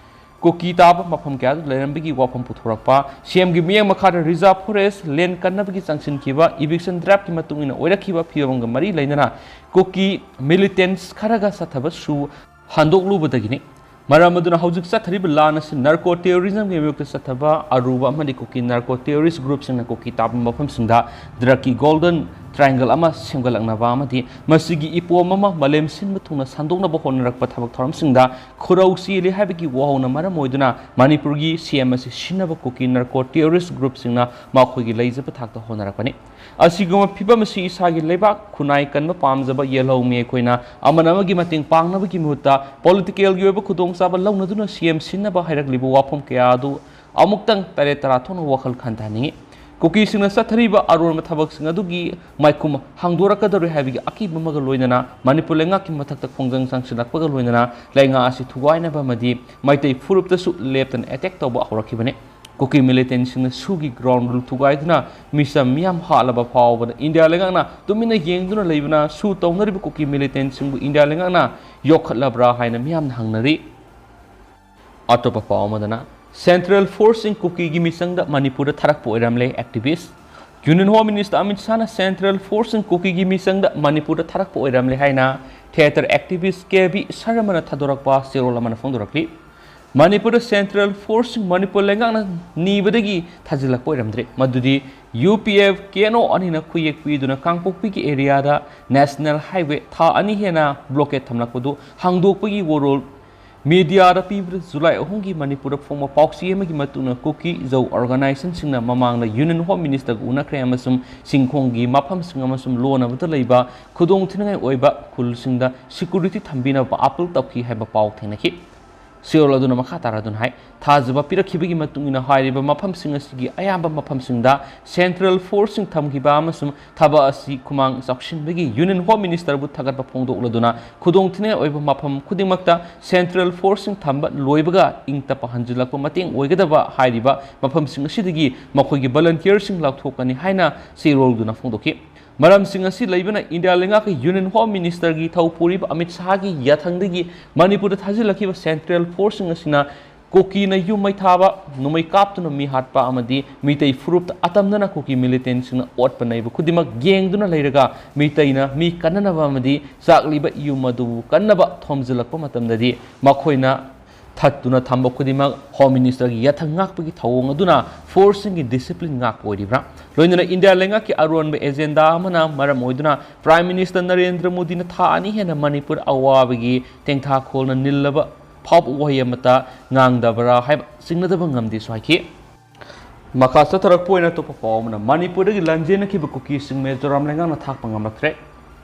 ꯀꯨꯀꯤ ꯇꯥꯕ ꯃꯐꯝ ꯀꯌꯥꯗ ꯂꯩꯔꯝꯕꯒꯤ ꯋꯥꯐꯝ ꯄꯨꯊꯣꯔꯛꯄ, ꯁꯤ ꯑꯦꯝꯒꯤ ꯃꯤꯠꯌꯦꯡ ꯃꯈꯥꯗ ꯔꯤꯖꯥꯔꯚ ꯐꯣꯔꯦꯁ ꯂꯦꯟ ꯀꯟꯅꯕꯒꯤ ꯆꯪꯁꯤꯟꯈꯤꯕ, ꯏꯚꯤꯛꯁꯟ ꯗ꯭ꯔꯥꯐꯀꯤ ꯃꯇꯨꯡ ꯏꯟꯅ ꯑꯣꯏꯔꯛꯈꯤꯕ ꯐꯤꯕꯝꯒ ꯃꯔꯤ ꯂꯩꯅꯅ ꯀꯨꯀꯤ ꯃꯤꯂꯤꯇꯦꯟꯠꯁ ꯈꯔꯒ ꯆꯠꯊꯕ ꯁꯨ ꯍꯟꯗꯣꯛꯂꯨꯕꯗꯒꯤꯅꯤ꯫ ꯃꯔꯝ ꯑꯗꯨꯅ ꯍꯧꯖꯤꯛ ꯆꯠꯊꯔꯤꯕ ꯂꯥꯟ ꯑꯁꯤ ꯅꯥꯔꯀꯣ ꯇꯦꯔꯣꯔꯤꯖꯝꯒꯤ ꯃꯥꯌꯣꯛꯇ ꯆꯠꯊꯕ ꯑꯔꯨꯕ ꯑꯃꯗꯤ ꯀꯨꯀꯤ ꯅꯥꯔꯀꯣ ꯇꯦꯔꯣꯔꯤꯁ ꯒ꯭ꯔꯨꯞꯁꯤꯡꯅ ꯀꯨꯀꯤ ꯇꯥꯕ ꯃꯐꯝꯁꯤꯡꯗ ꯗ꯭ꯔꯒꯀꯤ ꯒꯣꯜꯗꯟ ꯇ꯭ꯔꯥꯏꯡꯒꯜ ꯑꯃ ꯁꯦꯝꯒꯠꯂꯛꯅꯕ ꯑꯃꯗꯤ ꯃꯁꯤꯒꯤ ꯏꯄꯣꯝ ꯑꯃ ꯃꯥꯂꯦꯝ ꯁꯤꯟꯕ ꯊꯨꯡꯅ ꯁꯟꯗꯣꯛꯅꯕ ꯍꯣꯠꯅꯔꯛꯄ ꯊꯕꯛ ꯊꯧꯔꯝꯁꯤꯡꯗ ꯈꯨꯔꯧ ꯆꯦꯜꯂꯤ ꯍꯥꯏꯕꯒꯤ ꯋꯥꯍꯧꯅ ꯃꯔꯝ ꯑꯣꯏꯗꯨꯅ ꯃꯅꯤꯄꯨꯔꯒꯤ ꯁꯤ ꯑꯦꯝ ꯑꯁꯤ ꯁꯤꯟꯅꯕ ꯀꯨꯀꯤ ꯅꯥꯔꯀꯣ ꯇꯦꯔꯣꯔꯤꯁ ꯒ꯭ꯔꯨꯞꯁꯤꯡꯅ ꯃꯈꯣꯏꯒꯤ ꯂꯩꯖꯕ ꯊꯥꯛꯇ ꯍꯣꯠꯅꯔꯛꯄꯅꯤ꯫ ꯑꯁꯤꯒꯨꯝꯕ ꯐꯤꯚꯝ ꯑꯁꯤ ꯏꯁꯥꯒꯤ ꯂꯩꯕꯥꯛ ꯈꯨꯟꯅꯥꯏ ꯀꯟꯕ ꯄꯥꯝꯖꯕ ꯌꯦꯜꯍꯧꯃꯤ ꯑꯩꯈꯣꯏꯅ ꯑꯃꯅ ꯑꯃꯒꯤ ꯃꯇꯦꯡ ꯄꯥꯡꯅꯕꯒꯤ ꯃꯍꯨꯠꯇ ꯄꯣꯂꯤꯇꯤꯀꯦꯜꯒꯤ ꯑꯣꯏꯕ ꯈꯨꯗꯣꯡꯆꯥꯕ ꯂꯧꯅꯗꯨꯅ ꯁꯤ ꯑꯦꯝ ꯁꯤꯟꯅꯕ ꯍꯥꯏꯔꯛꯂꯤꯕ ꯋꯥꯐꯝ ꯀꯌꯥ ꯑꯗꯨ ꯑꯃꯨꯛꯇꯪ ꯇꯔꯦꯠ ꯇꯔꯥ ꯊꯣꯛꯅ ꯋꯥꯈꯜ ꯈꯟꯊꯍꯟꯅꯤꯡꯏ꯫ ꯀꯨꯀꯤꯁꯤꯡꯅ ꯆꯠꯊꯔꯤꯕ ꯑꯔꯣꯟꯕ ꯊꯕꯛꯁꯤꯡ ꯑꯗꯨꯒꯤ ꯃꯥꯏꯈꯨꯝ ꯍꯥꯡꯗꯣꯔꯛꯀꯗꯧꯔꯦ ꯍꯥꯏꯕꯒꯤ ꯑꯀꯤꯕ ꯑꯃꯒ ꯂꯣꯏꯅꯅ ꯃꯅꯤꯄꯨꯔ ꯂꯩꯉꯥꯛꯀꯤ ꯃꯊꯛꯇ ꯈꯣꯡꯖꯪ ꯆꯪꯁꯤꯜꯂꯛꯄꯒ ꯂꯣꯏꯅꯅ ꯂꯩꯉꯥꯛ ꯑꯁꯤ ꯊꯨꯒꯥꯏꯅꯕ ꯑꯃꯗꯤ ꯃꯩꯇꯩ ꯐꯨꯔꯨꯞꯇꯁꯨ ꯂꯦꯞꯇꯅ ꯑꯦꯇꯦꯛ ꯇꯧꯕ ꯍꯧꯔꯛꯈꯤꯕꯅꯤ꯫ ꯀꯨꯀꯤ ꯃꯤꯂꯤꯇꯦꯟꯠꯁꯤꯡꯅ ꯁꯨꯒꯤ ꯒ꯭ꯔꯥꯎꯟ ꯔꯨꯜ ꯊꯨꯒꯥꯏꯗꯨꯅ ꯃꯤꯆꯝ ꯃꯤꯌꯥꯝ ꯍꯥꯠꯂꯕ ꯐꯥꯎꯕꯗ ꯏꯟꯗꯤꯌꯥ ꯂꯩꯉꯥꯛꯅ ꯇꯨꯃꯤꯟꯅ ꯌꯦꯡꯗꯨꯅ ꯂꯩꯕꯅ ꯁꯨ ꯇꯧꯅꯔꯤꯕ ꯀꯨꯀꯤ ꯃꯤꯂꯤꯇꯦꯟꯠꯁꯤꯡꯕꯨ ꯏꯟꯗꯤꯌꯥ ꯂꯩꯉꯥꯛꯅ ꯌꯣꯛꯈꯠꯂꯕ꯭ꯔꯥ ꯍꯥꯏꯅ ꯃꯤꯌꯥꯝꯅ ꯍꯪꯅꯔꯤ꯫ ꯑꯇꯣꯞꯄ ꯄꯥꯎ ꯑꯃꯗꯅ, ꯁꯦꯟꯇ꯭ꯔꯦꯜ ꯐꯣꯔꯁꯁꯤꯡ ꯀꯨꯀꯤꯒꯤ ꯃꯤꯆꯪꯗ ꯃꯅꯤꯄꯨꯔꯗ ꯊꯥꯔꯛꯄ ꯑꯣꯏꯔꯝꯂꯦ activist. Union home minister Amit ꯁꯥꯍꯅ ꯁꯦꯟꯇ꯭ꯔꯦꯜ ꯐꯣꯔꯁꯁꯤꯡ ꯀꯨꯀꯤꯒꯤ ꯃꯤꯆꯪꯗ ꯃꯅꯤꯄꯨꯔꯗ ꯊꯥꯔꯛꯄ ꯑꯣꯏꯔꯝꯂꯦ ꯍꯥꯏꯅ ꯊꯤꯌꯦꯇꯔ ꯑꯦꯛꯇꯤꯚꯤꯁ ꯀꯦ ꯕꯤ ꯁꯔꯃꯅ ꯊꯥꯗꯣꯔꯛꯄ ꯆꯦꯔꯣꯜ ꯑꯃꯅ ꯐꯣꯡꯗꯣꯔꯛꯂꯤ꯫ ꯃꯅꯤꯄꯨꯔꯗ ꯁꯦꯟꯇ꯭ꯔꯦꯜ ꯐꯣꯔꯁꯁꯤꯡ ꯃꯅꯤꯄꯨꯔ ꯂꯩꯉꯥꯛꯅ ꯅꯤꯕꯗꯒꯤ ꯊꯥꯖꯤꯜꯂꯛꯄ ꯑꯣꯏꯔꯝꯗ꯭ꯔꯦ꯫ ꯃꯗꯨꯗꯤ U P F K N O ꯑꯅꯤꯅ ꯈꯨꯌꯦꯛ ꯄꯤꯗꯨꯅ ꯀꯥꯡꯄꯣꯛꯄꯤꯒꯤ ꯑꯦꯔꯤꯌꯥꯗ ꯅꯦꯁꯅꯦꯜ ꯍꯥꯏꯋꯦ ꯊꯥ ꯑꯅꯤ ꯍꯦꯟꯅ ꯕ꯭ꯂꯣꯀꯦꯠ ꯊꯝꯂꯛꯄꯗꯨ ꯍꯥꯡꯗꯣꯛꯄꯒꯤ ꯋꯥꯔꯣꯜ ꯃꯤꯗꯤꯌꯥꯗ ꯄꯤꯕꯗ ꯖꯨꯂꯥꯏ ꯑꯍꯨꯝꯒꯤ ꯃꯅꯤꯄꯨꯔꯗ ꯐꯣꯡꯕ ꯄꯥꯎꯆꯦ ꯑꯃꯒꯤ ꯃꯇꯨꯡ ꯏꯟꯅ ꯀꯨꯀꯤ ꯖꯧ ꯑꯣꯔꯒꯅꯥꯏꯖꯦꯁꯟꯁꯤꯡꯅ ꯃꯃꯥꯡꯗ ꯌꯨꯅꯤꯌꯟ ꯍꯣꯝ ꯃꯤꯅꯤꯁꯇꯔꯒ ꯎꯅꯈ꯭ꯔꯦ ꯑꯃꯁꯨꯡ ꯁꯤꯟꯈꯣꯡꯒꯤ ꯃꯐꯝꯁꯤꯡ ꯑꯃꯁꯨꯡ ꯂꯣꯟꯅꯕꯗ ꯂꯩꯕ ꯈꯨꯗꯣꯡꯊꯤꯅꯤꯡꯉꯥꯏ ꯑꯣꯏꯕ ꯈꯨꯜꯁꯤꯡꯗ ꯁꯦꯀ꯭ꯌꯨꯔꯤꯇꯤ ꯊꯝꯕꯤꯅꯕ ꯑꯥꯄꯤꯜ ꯇꯧꯈꯤ ꯍꯥꯏꯕ ꯄꯥꯎ ꯊꯦꯡꯅꯈꯤ꯫ ꯁꯤꯔꯣꯜ ꯑꯗꯨꯅ ꯃꯈꯥ ꯇꯥꯔꯗꯨꯅ ꯍꯥꯏ, ꯊꯥꯖꯕ ꯄꯤꯔꯛꯈꯤꯕꯒꯤ ꯃꯇꯨꯡ ꯏꯟꯅ ꯍꯥꯏꯔꯤꯕ ꯃꯐꯝꯁꯤꯡ ꯑꯁꯤꯒꯤ ꯑꯌꯥꯝꯕ ꯃꯐꯝꯁꯤꯡꯗ ꯁꯦꯟꯇ꯭ꯔꯦꯜ ꯐꯣꯔꯁꯁꯤꯡ ꯊꯝꯈꯤꯕ ꯑꯃꯁꯨꯡ ꯊꯕꯛ ꯑꯁꯤ ꯈꯨꯃꯥꯡ ꯆꯥꯎꯁꯤꯟꯕꯒꯤ ꯌꯨꯅꯤꯌꯟ ꯍꯣꯝ ꯃꯤꯅꯤꯁꯇꯔꯕꯨ ꯊꯥꯒꯠꯄ ꯐꯣꯡꯗꯣꯛꯂꯗꯨꯅ ꯈꯨꯗꯣꯡꯊꯤꯅꯤꯡꯉꯥꯏ ꯑꯣꯏꯕ ꯃꯐꯝ ꯈꯨꯗꯤꯡꯃꯛꯇ ꯁꯦꯟꯇ꯭ꯔꯦꯜ ꯐꯣꯔꯁꯁꯤꯡ ꯊꯝꯕ ꯂꯣꯏꯕꯒ ꯏꯪ ꯇꯞꯄ ꯍꯟꯖꯤꯜꯂꯛꯄ ꯃꯇꯦꯡ ꯑꯣꯏꯒꯗꯕ ꯍꯥꯏꯔꯤꯕ ꯃꯐꯝꯁꯤꯡ ꯑꯁꯤꯗꯒꯤ ꯃꯈꯣꯏꯒꯤ ꯚꯣꯂꯨꯟꯇꯤꯌꯔꯁꯤꯡ ꯂꯧꯊꯣꯛꯀꯅꯤ ꯍꯥꯏꯅ ꯁꯤꯔꯣꯜꯗꯨꯅ ꯐꯣꯡꯗꯣꯛꯈꯤ꯫ ꯃꯔꯝꯁꯤꯡ ꯑꯁꯤ ꯂꯩꯕꯅ ꯏꯟꯗꯤꯌꯥ ꯂꯩꯉꯥꯛꯀꯤ ꯌꯨꯅꯤꯌꯟ ꯍꯣꯝ ꯃꯤꯅꯤꯁꯇꯔꯒꯤ ꯊꯧ ꯄꯨꯔꯤꯕ ꯑꯃꯤꯠ ꯁꯥꯍꯒꯤ ꯌꯥꯊꯪꯗꯒꯤ ꯃꯅꯤꯄꯨꯔꯗ ꯊꯥꯖꯤꯜꯂꯛꯈꯤꯕ ꯁꯦꯟꯇ꯭ꯔꯦꯜ ꯐꯣꯔꯁꯁꯤꯡ ꯑꯁꯤꯅ ꯀꯨꯀꯤꯅ ꯌꯨꯝ ꯃꯩ ꯊꯥꯕ, ꯅꯣꯡꯃꯩ ꯀꯥꯞꯇꯨꯅ ꯃꯤ ꯍꯥꯠꯄ ꯑꯃꯗꯤ ꯃꯤꯇꯩ ꯐꯨꯔꯨꯞꯇ ꯑꯇꯝꯅꯅ ꯀꯨꯀꯤ ꯃꯤꯂꯤꯇꯦꯟꯁꯤꯡꯅ ꯑꯣꯠꯄ ꯅꯩꯕ ꯈꯨꯗꯤꯡꯃꯛ ꯌꯦꯡꯗꯨꯅ ꯂꯩꯔꯒ ꯃꯤꯇꯩꯅ ꯃꯤ ꯀꯟꯅꯅꯕ ꯑꯃꯗꯤ ꯆꯥꯛꯂꯤꯕ ꯌꯨꯝ ꯑꯗꯨꯕꯨ ꯀꯟꯅꯕ ꯊꯣꯝꯖꯤꯜꯂꯛꯄ ꯃꯇꯝꯗꯗꯤ ꯃꯈꯣꯏꯅ ꯊꯠꯇꯨꯅ ꯊꯝꯕ ꯈꯨꯗꯤꯡꯃꯛ ꯍꯣꯝ ꯃꯤꯅꯤꯁꯇꯔꯒꯤ ꯌꯥꯊꯪ ꯉꯥꯛꯄꯒꯤ ꯊꯧꯑꯣꯡ ꯑꯗꯨꯅ ꯐꯣꯔꯁꯁꯤꯡꯒꯤ ꯗꯤꯁꯤꯄ꯭ꯂꯤꯟ ꯉꯥꯛꯄ ꯑꯣꯏꯔꯤꯕ꯭ꯔꯥ? ꯂꯣꯏꯅꯅ ꯏꯟꯗꯤꯌꯥ ꯂꯩꯉꯥꯛꯀꯤ ꯑꯔꯣꯟꯕ ꯑꯦꯖꯦꯟꯗꯥ ꯑꯃꯅ ꯃꯔꯝ ꯑꯣꯏꯗꯨꯅ ꯄ꯭ꯔꯥꯏꯝ ꯃꯤꯅꯤꯁꯇꯔ ꯅꯔꯦꯟꯗ꯭ꯔ ꯃꯣꯗꯤꯅ ꯊꯥ ꯑꯅꯤ ꯍꯦꯟꯅ ꯃꯅꯤꯄꯨꯔ ꯑꯋꯥꯕꯒꯤ ꯇꯦꯡꯊꯥꯈꯣꯜꯅ ꯅꯤꯜꯂꯕ ꯐꯥꯎꯕ ꯋꯥꯍꯩ ꯑꯃꯠꯇ ꯉꯥꯡꯗꯕ꯭ꯔꯥ ꯍꯥꯏꯕ ꯆꯤꯡꯅꯗꯕ ꯉꯝꯗꯦꯁꯨ ꯍꯥꯏꯈꯤ꯫ ꯃꯈꯥ ꯆꯠꯊꯔꯛꯄ ꯑꯣꯏꯅ ꯑꯇꯣꯞꯄ ꯄꯥꯎ ꯑꯃꯅ, ꯃꯅꯤꯄꯨꯔꯗꯒꯤ ꯂꯥꯟꯖꯦꯟꯅꯈꯤꯕ ꯀꯨꯀꯤꯁꯤꯡ ꯃꯤꯖꯣꯔꯥꯝ ꯂꯩꯉꯥꯛꯅ ꯊꯥꯛꯄ ꯉꯝꯂꯛꯇ꯭ꯔꯦ꯫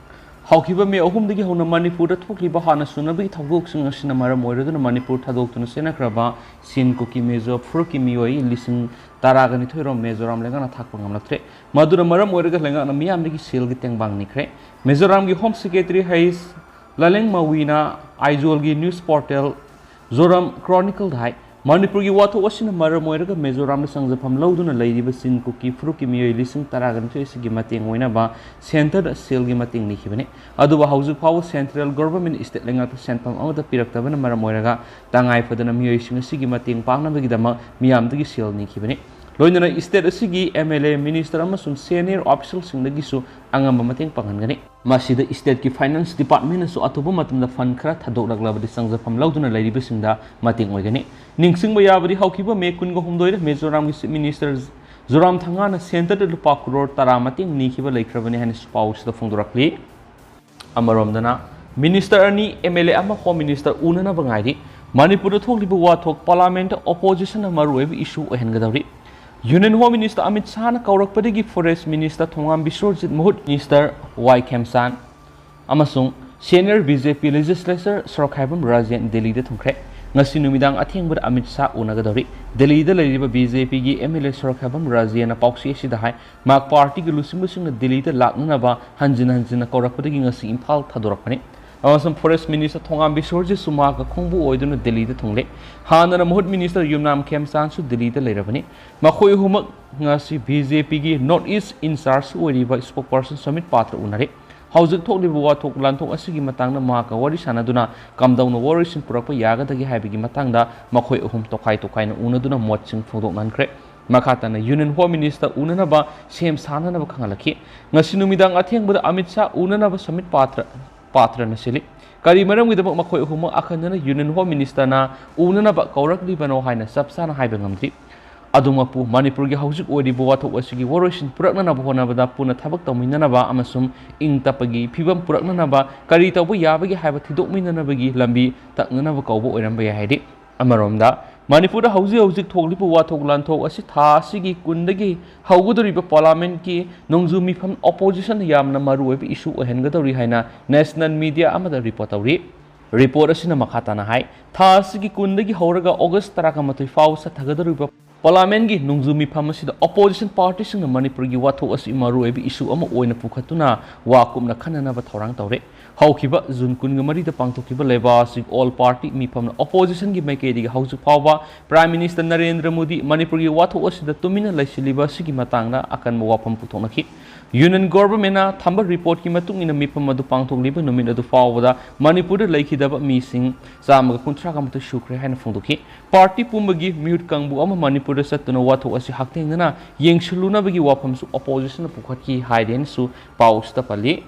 ꯍꯧꯈꯤꯕ ꯃꯦ ꯑꯍꯨꯝꯗꯒꯤ ꯍꯧꯅ ꯃꯅꯤꯄꯨꯔꯗ ꯊꯣꯛꯂꯤꯕ ꯍꯥꯟꯅ ꯁꯨꯅꯕꯒꯤ ꯊꯧꯗꯣꯛꯁꯤꯡ ꯑꯁꯤꯅ ꯃꯔꯝ ꯑꯣꯏꯔꯗꯨꯅ ꯃꯅꯤꯄꯨꯔ ꯊꯥꯗꯣꯛꯇꯨꯅ ꯆꯦꯟꯅꯈ꯭ꯔꯕ ꯆꯤꯟ ꯀꯨꯀꯤ ꯃꯤꯖꯣ ꯐꯨꯔꯨꯞꯀꯤ ꯃꯤꯑꯣꯏ ꯂꯤꯁꯤꯡ ꯇꯔꯥꯒ ꯅꯤꯊꯣꯏ ꯔꯣꯝ ꯃꯤꯖꯣꯔꯥꯝ ꯂꯩꯉꯥꯛꯅ ꯊꯥꯛꯄ ꯉꯝꯂꯛꯇ꯭ꯔꯦ꯫ ꯃꯗꯨꯅ ꯃꯔꯝ ꯑꯣꯏꯔꯒ ꯂꯩꯉꯥꯛꯅ ꯃꯤꯌꯥꯝꯗꯒꯤ ꯁꯦꯜꯒꯤ ꯇꯦꯡꯕꯥꯡ ꯅꯤꯈ꯭ꯔꯦ꯫ ꯃꯤꯖꯣꯔꯥꯝꯒꯤ ꯍꯣꯝ ꯁꯦꯀ꯭ꯔꯦꯇꯔꯤ ꯍꯩꯁ ꯂꯥꯂꯦꯡꯃꯥꯋꯤꯅ ꯑꯥꯏꯖꯣꯜꯒꯤ ꯅ꯭ꯌꯨꯁ ꯄꯣꯔꯇꯦꯜ ꯖꯣꯔꯥꯝ ꯀ꯭ꯔꯣꯅꯤꯀꯜꯗ ꯍꯥꯏ, ꯃꯅꯤꯄꯨꯔꯒꯤ ꯋꯥꯊꯣꯛ ꯑꯁꯤꯅ ꯃꯔꯝ ꯑꯣꯏꯔꯒ ꯃꯤꯖꯣꯔꯥꯝꯗ ꯆꯪꯖꯐꯝ ꯂꯧꯗꯨꯅ ꯂꯩꯔꯤꯕ ꯆꯤꯟ ꯀꯨꯀꯤ ꯐꯨꯔꯨꯞꯀꯤ ꯃꯤꯑꯣꯏ ꯂꯤꯁꯤꯡ ꯇꯔꯥꯒ ꯅꯤꯊꯣꯏ ꯑꯁꯤꯒꯤ ꯃꯇꯦꯡ ꯑꯣꯏꯅꯕ ꯁꯦꯟꯇꯔꯗ ꯁꯦꯜꯒꯤ ꯃꯇꯦꯡ ꯅꯤꯈꯤꯕꯅꯤ꯫ ꯑꯗꯨꯕꯨ ꯍꯧꯖꯤꯛ ꯐꯥꯎꯕ ꯁꯦꯟꯇ꯭ꯔꯦꯜ ꯒꯣꯚꯔꯟꯃꯦꯟꯠ ꯁ꯭ꯇꯦꯠ ꯂꯩꯉꯥꯛꯇ ꯁꯦꯟꯐꯝ ꯑꯃꯠꯇ ꯄꯤꯔꯛꯇꯕꯅ ꯃꯔꯝ ꯑꯣꯏꯔꯒ ꯇꯉꯥꯏ ꯐꯗꯅ ꯃꯤꯑꯣꯏꯁꯤꯡ ꯑꯁꯤꯒꯤ ꯃꯇꯦꯡ ꯄꯥꯡꯅꯕꯒꯤꯗꯃꯛ ꯃꯤꯌꯥꯝꯗꯒꯤ ꯁꯦꯜ ꯅꯤꯈꯤꯕꯅꯤ꯫ ꯂꯣꯏꯅꯅ ꯁ꯭ꯇꯦꯠ ꯑꯁꯤꯒꯤ ꯑꯦꯝ ꯑꯦꯜ ꯑꯦ, ꯃꯤꯅꯤꯁꯇꯔ ꯑꯃꯁꯨꯡ ꯁꯦꯅꯤꯌꯔ ꯑꯣꯐꯤꯁꯤꯌꯦꯜꯁꯤꯡꯗꯒꯤꯁꯨ ꯑꯉꯝꯕ ꯃꯇꯦꯡ ꯄꯥꯡꯍꯟꯒꯅꯤ꯫ ꯃꯁꯤꯗ ꯁ꯭ꯇꯦꯠꯀꯤ ꯐꯥꯏꯅꯥꯟꯁ ꯗꯤꯄꯥꯔꯠꯃꯦꯟꯅꯁꯨ ꯑꯊꯨꯕ ꯃꯇꯝꯗ ꯐꯟ ꯈꯔ ꯊꯥꯗꯣꯛꯂꯛꯂꯕꯗꯤ ꯆꯪꯖꯐꯝ ꯂꯧꯗꯨꯅ ꯂꯩꯔꯤꯕꯁꯤꯡꯗ ꯃꯇꯦꯡ ꯑꯣꯏꯒꯅꯤ꯫ ꯅꯤꯡꯁꯤꯡꯕ ꯌꯥꯕꯗꯤ ꯍꯧꯈꯤꯕ ꯃꯦ ꯀꯨꯟꯒ ꯍꯨꯝꯗꯣꯏꯗ ꯃꯤꯖꯣꯔꯥꯝꯒꯤ ꯆꯤꯐ ꯃꯤꯅꯤꯁꯇꯔ ꯖꯣꯔꯥꯝꯊꯪꯉꯥꯅ ꯁꯦꯟꯇꯔꯗ ꯂꯨꯄꯥ ꯀ꯭ꯔꯣꯔ ꯇꯔꯥ ꯃꯇꯦꯡ ꯅꯤꯈꯤꯕ ꯂꯩꯈ꯭ꯔꯕꯅꯤ ꯍꯥꯏꯅꯁꯨ ꯄꯥꯎꯁꯤꯗ ꯐꯣꯡꯗꯣꯔꯛꯂꯤ꯫ ꯑꯃꯔꯣꯝꯗꯅ ꯃꯤꯅꯤꯁꯇꯔ ꯑꯅꯤ, ꯑꯦꯝ ꯑꯦꯜ ꯑꯦ ꯑꯃ, ꯍꯣꯝ ꯃꯤꯅꯤꯁꯇꯔ ꯎꯅꯅꯕ ꯉꯥꯏꯔꯤ꯫ ꯃꯅꯤꯄꯨꯔꯗ ꯊꯣꯛꯂꯤꯕ ꯋꯥꯊꯣꯛ ꯄꯥꯔꯂꯥꯃꯦꯟꯠꯇ ꯑꯣꯄꯣꯖꯤꯁꯟꯅ ꯃꯔꯨꯑꯣꯏꯕ ꯏꯁꯨ ꯑꯣꯏꯍꯟꯒꯗꯧꯔꯤ꯫ ꯌꯨꯅꯤꯌꯟ ꯍꯣꯝ ꯃꯤꯅꯤꯁꯇꯔ ꯑꯃꯤꯠ ꯁꯥꯍꯅ ꯀꯧꯔꯛꯄꯗꯒꯤ ꯐꯣꯔꯦꯁ ꯃꯤꯅꯤꯁꯇꯔ ꯊꯣꯉꯥꯝ ꯕꯤꯁ꯭ꯋꯔꯖꯤꯠ ꯃꯍꯨꯠ ꯃꯤꯅꯤꯁꯇꯔ ꯋꯥꯏ ꯈꯦꯝꯆꯥꯟ ꯑꯃꯁꯨꯡ senior B J P legislator Sorokhaibam Rajen ꯗꯤꯜꯂꯤꯗ ꯊꯨꯡꯈ꯭ꯔꯦ꯫ ꯉꯁꯤ ꯅꯨꯃꯤꯗꯥꯡ ꯑꯊꯦꯡꯕꯗ ꯑꯃꯤꯠ ꯁꯥꯍ ꯎꯅꯒꯗꯧꯔꯤ꯫ ꯗꯤꯜꯂꯤꯗ ꯂꯩꯔꯤꯕ ꯕꯤ ꯖꯦ ꯄꯤꯒꯤ ꯑꯦꯝ ꯑꯦꯜ ꯑꯦ ꯁꯣꯔꯣꯛꯈꯥꯏꯕꯝ ꯔꯥꯖꯦꯟꯅ ꯄꯥꯎꯆꯦ ꯑꯁꯤꯗ ꯍꯥꯏ, ꯃꯍꯥꯛ ꯄꯥꯔꯇꯤꯒꯤ ꯂꯨꯆꯤꯡꯕꯁꯤꯡꯅ ꯗꯤꯜꯂꯤꯗ ꯂꯥꯛꯅꯅꯕ ꯍꯟꯖꯤꯟ ꯍꯟꯖꯤꯟꯅ ꯀꯧꯔꯛꯄꯗꯒꯤ ꯉꯁꯤ ꯏꯝꯐꯥꯜ ꯊꯥꯗꯣꯔꯛꯄꯅꯤ꯫ ꯑꯃꯁꯨꯡ ꯐꯣꯔꯦꯁ ꯃꯤꯅꯤꯁꯇꯔ ꯊꯣꯉꯥꯝ ꯕꯤꯁ꯭ꯋꯔꯖꯤꯠꯁꯨ ꯃꯍꯥꯛꯀ ꯈꯣꯡꯕꯨ ꯑꯣꯏꯗꯨꯅ ꯗꯤꯜꯂꯤꯗ ꯊꯨꯡꯂꯦ꯫ ꯍꯥꯟꯅꯅ ꯃꯍꯨꯠ ꯃꯤꯅꯤꯁꯇꯔ ꯌꯨꯝꯅꯥꯝ ꯈꯦꯝꯆꯥꯟꯁꯨ ꯗꯤꯜꯂꯤꯗ ꯂꯩꯔꯕꯅꯤ꯫ ꯃꯈꯣꯏ ꯑꯍꯨꯝꯃꯛ ꯉꯁꯤ ꯕꯤ ꯖꯦ ꯄꯤꯒꯤ ꯅꯣꯔꯠ ꯏꯁ ꯏꯟꯆꯥꯔꯖ ꯑꯣꯏꯔꯤꯕ ꯁ꯭ꯄꯣꯛꯄꯔꯁꯟ ꯁꯃꯤꯠ ꯄꯥꯇ꯭ꯔ ꯎꯅꯔꯦ꯫ ꯍꯧꯖꯤꯛ ꯊꯣꯛꯂꯤꯕ ꯋꯥꯊꯣꯛ ꯂꯥꯟꯊꯣꯛ ꯑꯁꯤꯒꯤ ꯃꯇꯥꯡꯗ ꯃꯍꯥꯛꯀ ꯋꯥꯔꯤ ꯁꯥꯟꯅꯗꯨꯅ ꯀꯝꯗꯧꯅ ꯋꯥꯔꯣꯏꯁꯤꯟ ꯄꯨꯔꯛꯄ ꯌꯥꯒꯗꯒꯦ ꯍꯥꯏꯕꯒꯤ ꯃꯇꯥꯡꯗ ꯃꯈꯣꯏ ꯑꯍꯨꯝ ꯇꯣꯈꯥꯏ ꯇꯣꯈꯥꯏꯅ ꯎꯅꯗꯨꯅ ꯃꯣꯠꯁꯤꯡ ꯐꯣꯡꯗꯣꯛꯅꯈ꯭ꯔꯦ꯫ ꯃꯈꯥ ꯇꯥꯅ ꯌꯨꯅꯤꯌꯟ ꯍꯣꯝ ꯃꯤꯅꯤꯁꯇꯔ ꯎꯅꯅꯕ ꯁꯦꯝ ꯁꯥꯅꯅꯕ ꯈꯪꯍꯜꯂꯛꯈꯤ꯫ ꯉꯁꯤ ꯅꯨꯃꯤꯗꯥꯡ ꯑꯊꯦꯡꯕꯗ ꯑꯃꯤꯠ ꯁꯥꯍ ꯎꯅꯅꯕ ꯁꯃꯤꯠ ꯄꯥꯇ꯭ꯔ, ꯄꯥꯇ꯭ꯔꯅ ꯁꯤꯜꯂꯤ꯫ ꯀꯔꯤ ꯃꯔꯝꯒꯤꯗꯃꯛ ꯃꯈꯣꯏ ꯑꯍꯨꯝꯃꯛ ꯑꯈꯟꯅꯅ ꯌꯨꯅꯤꯌꯟ ꯍꯣꯝ ꯃꯤꯅꯤꯁꯇꯔꯅ ꯎꯅꯅꯕ ꯀꯧꯔꯛꯂꯤꯕꯅꯣ ꯍꯥꯏꯅ ꯆꯞ ꯆꯥꯅ ꯍꯥꯏꯕ ꯉꯝꯗ꯭ꯔꯤ꯫ ꯑꯗꯨꯃꯛꯄꯨ ꯃꯅꯤꯄꯨꯔꯒꯤ ꯍꯧꯖꯤꯛ ꯑꯣꯏꯔꯤꯕ ꯋꯥꯊꯣꯛ ꯑꯁꯤꯒꯤ ꯋꯥꯔꯣꯏꯁꯤꯟ ꯄꯨꯔꯛꯅꯅꯕ ꯍꯣꯠꯅꯕꯗ ꯄꯨꯟꯅ ꯊꯕꯛ ꯇꯧꯃꯤꯟꯅꯅꯕ ꯑꯃꯁꯨꯡ ꯏꯪ ꯇꯞꯄꯒꯤ ꯐꯤꯕꯝ ꯄꯨꯔꯛꯅꯅꯕ ꯀꯔꯤ ꯇꯧꯕ ꯌꯥꯕꯒꯦ ꯍꯥꯏꯕ ꯊꯤꯗꯣꯛꯃꯤꯟꯅꯅꯕꯒꯤ ꯂꯝꯕꯤ ꯇꯛꯅꯅꯕ ꯀꯧꯕ ꯑꯣꯏꯔꯝꯕ ꯌꯥꯏ ꯍꯥꯏꯔꯤ꯫ ꯑꯃꯔꯣꯝꯗ, ꯃꯅꯤꯄꯨꯔꯗ ꯍꯧꯖꯤꯛ ꯍꯧꯖꯤꯛ ꯊꯣꯛꯂꯤꯕ ꯋꯥꯊꯣꯛ ꯂꯥꯟꯊꯣꯛ ꯑꯁꯤ ꯊꯥ ꯑꯁꯤꯒꯤ ꯀꯨꯟꯗꯒꯤ ꯍꯧꯒꯗꯧꯔꯤꯕ ꯄꯥꯔꯂꯥꯃꯦꯟꯠꯀꯤ ꯅꯣꯡꯖꯨ ꯃꯤꯐꯝ ꯑꯣꯄꯣꯖꯤꯁꯟꯅ ꯌꯥꯝꯅ ꯃꯔꯨꯑꯣꯏꯕ ꯏꯁꯨ ꯑꯣꯏꯍꯟꯒꯗꯧꯔꯤ ꯍꯥꯏꯅ ꯅꯦꯁꯅꯦꯜ ꯃꯤꯗꯤꯌꯥ ꯑꯃꯗ ꯔꯤꯄꯣꯔꯠ ꯇꯧꯔꯤ꯫ ꯔꯤꯄꯣꯔꯠ ꯑꯁꯤꯅ ꯃꯈꯥ ꯇꯥꯅ ꯍꯥꯏ, ꯊꯥ ꯑꯁꯤꯒꯤ ꯀꯨꯟꯗꯒꯤ ꯍꯧꯔꯒ ꯑꯣꯒꯁ ꯇꯔꯥꯃꯥꯊꯣꯏ ꯐꯥꯎꯕ ꯆꯠꯊꯒꯗꯧꯔꯤꯕ ꯄꯥꯔꯂꯥꯃꯦꯟꯠꯀꯤ ꯅꯣꯡꯖꯨ ꯃꯤꯐꯝ ꯑꯁꯤꯗ ꯑꯣꯄꯣꯖꯤꯁꯟ ꯄꯥꯔꯇꯤꯁꯤꯡꯅ ꯃꯅꯤꯄꯨꯔꯒꯤ ꯋꯥꯊꯣꯛ ꯑꯁꯤ ꯃꯔꯨꯑꯣꯏꯕ ꯏꯁꯨ ꯑꯃ ꯑꯣꯏꯅ ꯄꯨꯈꯠꯇꯨꯅ ꯋꯥ ꯀꯨꯞꯅ ꯈꯟꯅꯅꯕ ꯊꯧꯔꯥꯡ ꯇꯧꯔꯦ꯫ ꯍꯧꯈꯤꯕ ꯖꯨꯟ ꯀꯨꯟꯒ ꯃꯔꯤꯗ ꯄꯥꯡꯊꯣꯛꯈꯤꯕ ꯂꯩꯕꯥꯛ ꯑꯁꯤꯒꯤ ꯑꯣꯜ ꯄꯥꯔꯇꯤ ꯃꯤꯐꯝꯅ ꯑꯣꯄꯣꯖꯤꯁꯟꯒꯤ ꯃꯥꯏꯀꯩꯗꯒꯤ ꯍꯧꯖꯤꯛ ꯐꯥꯎꯕ ꯄ꯭ꯔꯥꯏꯝ ꯃꯤꯅꯤꯁꯇꯔ ꯅꯔꯦꯟꯗ꯭ꯔ ꯃꯣꯗꯤ ꯃꯅꯤꯄꯨꯔꯒꯤ ꯋꯥꯊꯣꯛ ꯑꯁꯤꯗ ꯇꯨꯃꯤꯟꯅ ꯂꯩꯁꯤꯜꯂꯤꯕ ꯑꯁꯤꯒꯤ ꯃꯇꯥꯡꯗ ꯑꯀꯟꯕ ꯋꯥꯐꯝ ꯄꯨꯊꯣꯛꯅꯈꯤ꯫ ꯌꯨꯅꯤꯌꯟ ꯒꯣꯚꯔꯟꯃꯦꯟꯠꯅ ꯊꯝꯕ ꯔꯤꯄꯣꯔꯠꯀꯤ ꯃꯇꯨꯡ ꯏꯟꯅ ꯃꯤꯐꯝ ꯑꯗꯨ ꯄꯥꯡꯊꯣꯛꯂꯤꯕ ꯅꯨꯃꯤꯠ ꯑꯗꯨ ꯐꯥꯎꯕꯗ ꯃꯅꯤꯄꯨꯔꯗ ꯂꯩꯈꯤꯗꯕ ꯃꯤꯁꯤꯡ ꯆꯥꯝꯃꯒ ꯀꯨꯟꯊ꯭ꯔꯥꯒ ꯃꯥꯊꯣꯏ ꯁꯨꯈ꯭ꯔꯦ ꯍꯥꯏꯅ ꯐꯣꯡꯗꯣꯛꯈꯤ꯫ ꯄꯥꯔꯇꯤ ꯄꯨꯝꯕꯒꯤ ꯃꯤꯍꯨꯠ ꯀꯥꯡꯕꯨ ꯑꯃ ꯃꯅꯤꯄꯨꯔꯗ ꯆꯠꯇꯨꯅ ꯋꯥꯊꯣꯛ ꯑꯁꯤ ꯍꯛꯊꯦꯡꯅꯅ ꯌꯦꯡꯁꯤꯜꯂꯨꯅꯕꯒꯤ ꯋꯥꯐꯝꯁꯨ ꯑꯣꯄꯣꯖꯤꯁꯟꯅ ꯄꯨꯈꯠꯈꯤ ꯍꯥꯏꯔꯦꯅꯁꯨ ꯄꯥꯎ ꯑꯁꯤꯗ ꯄꯜꯂꯤ꯫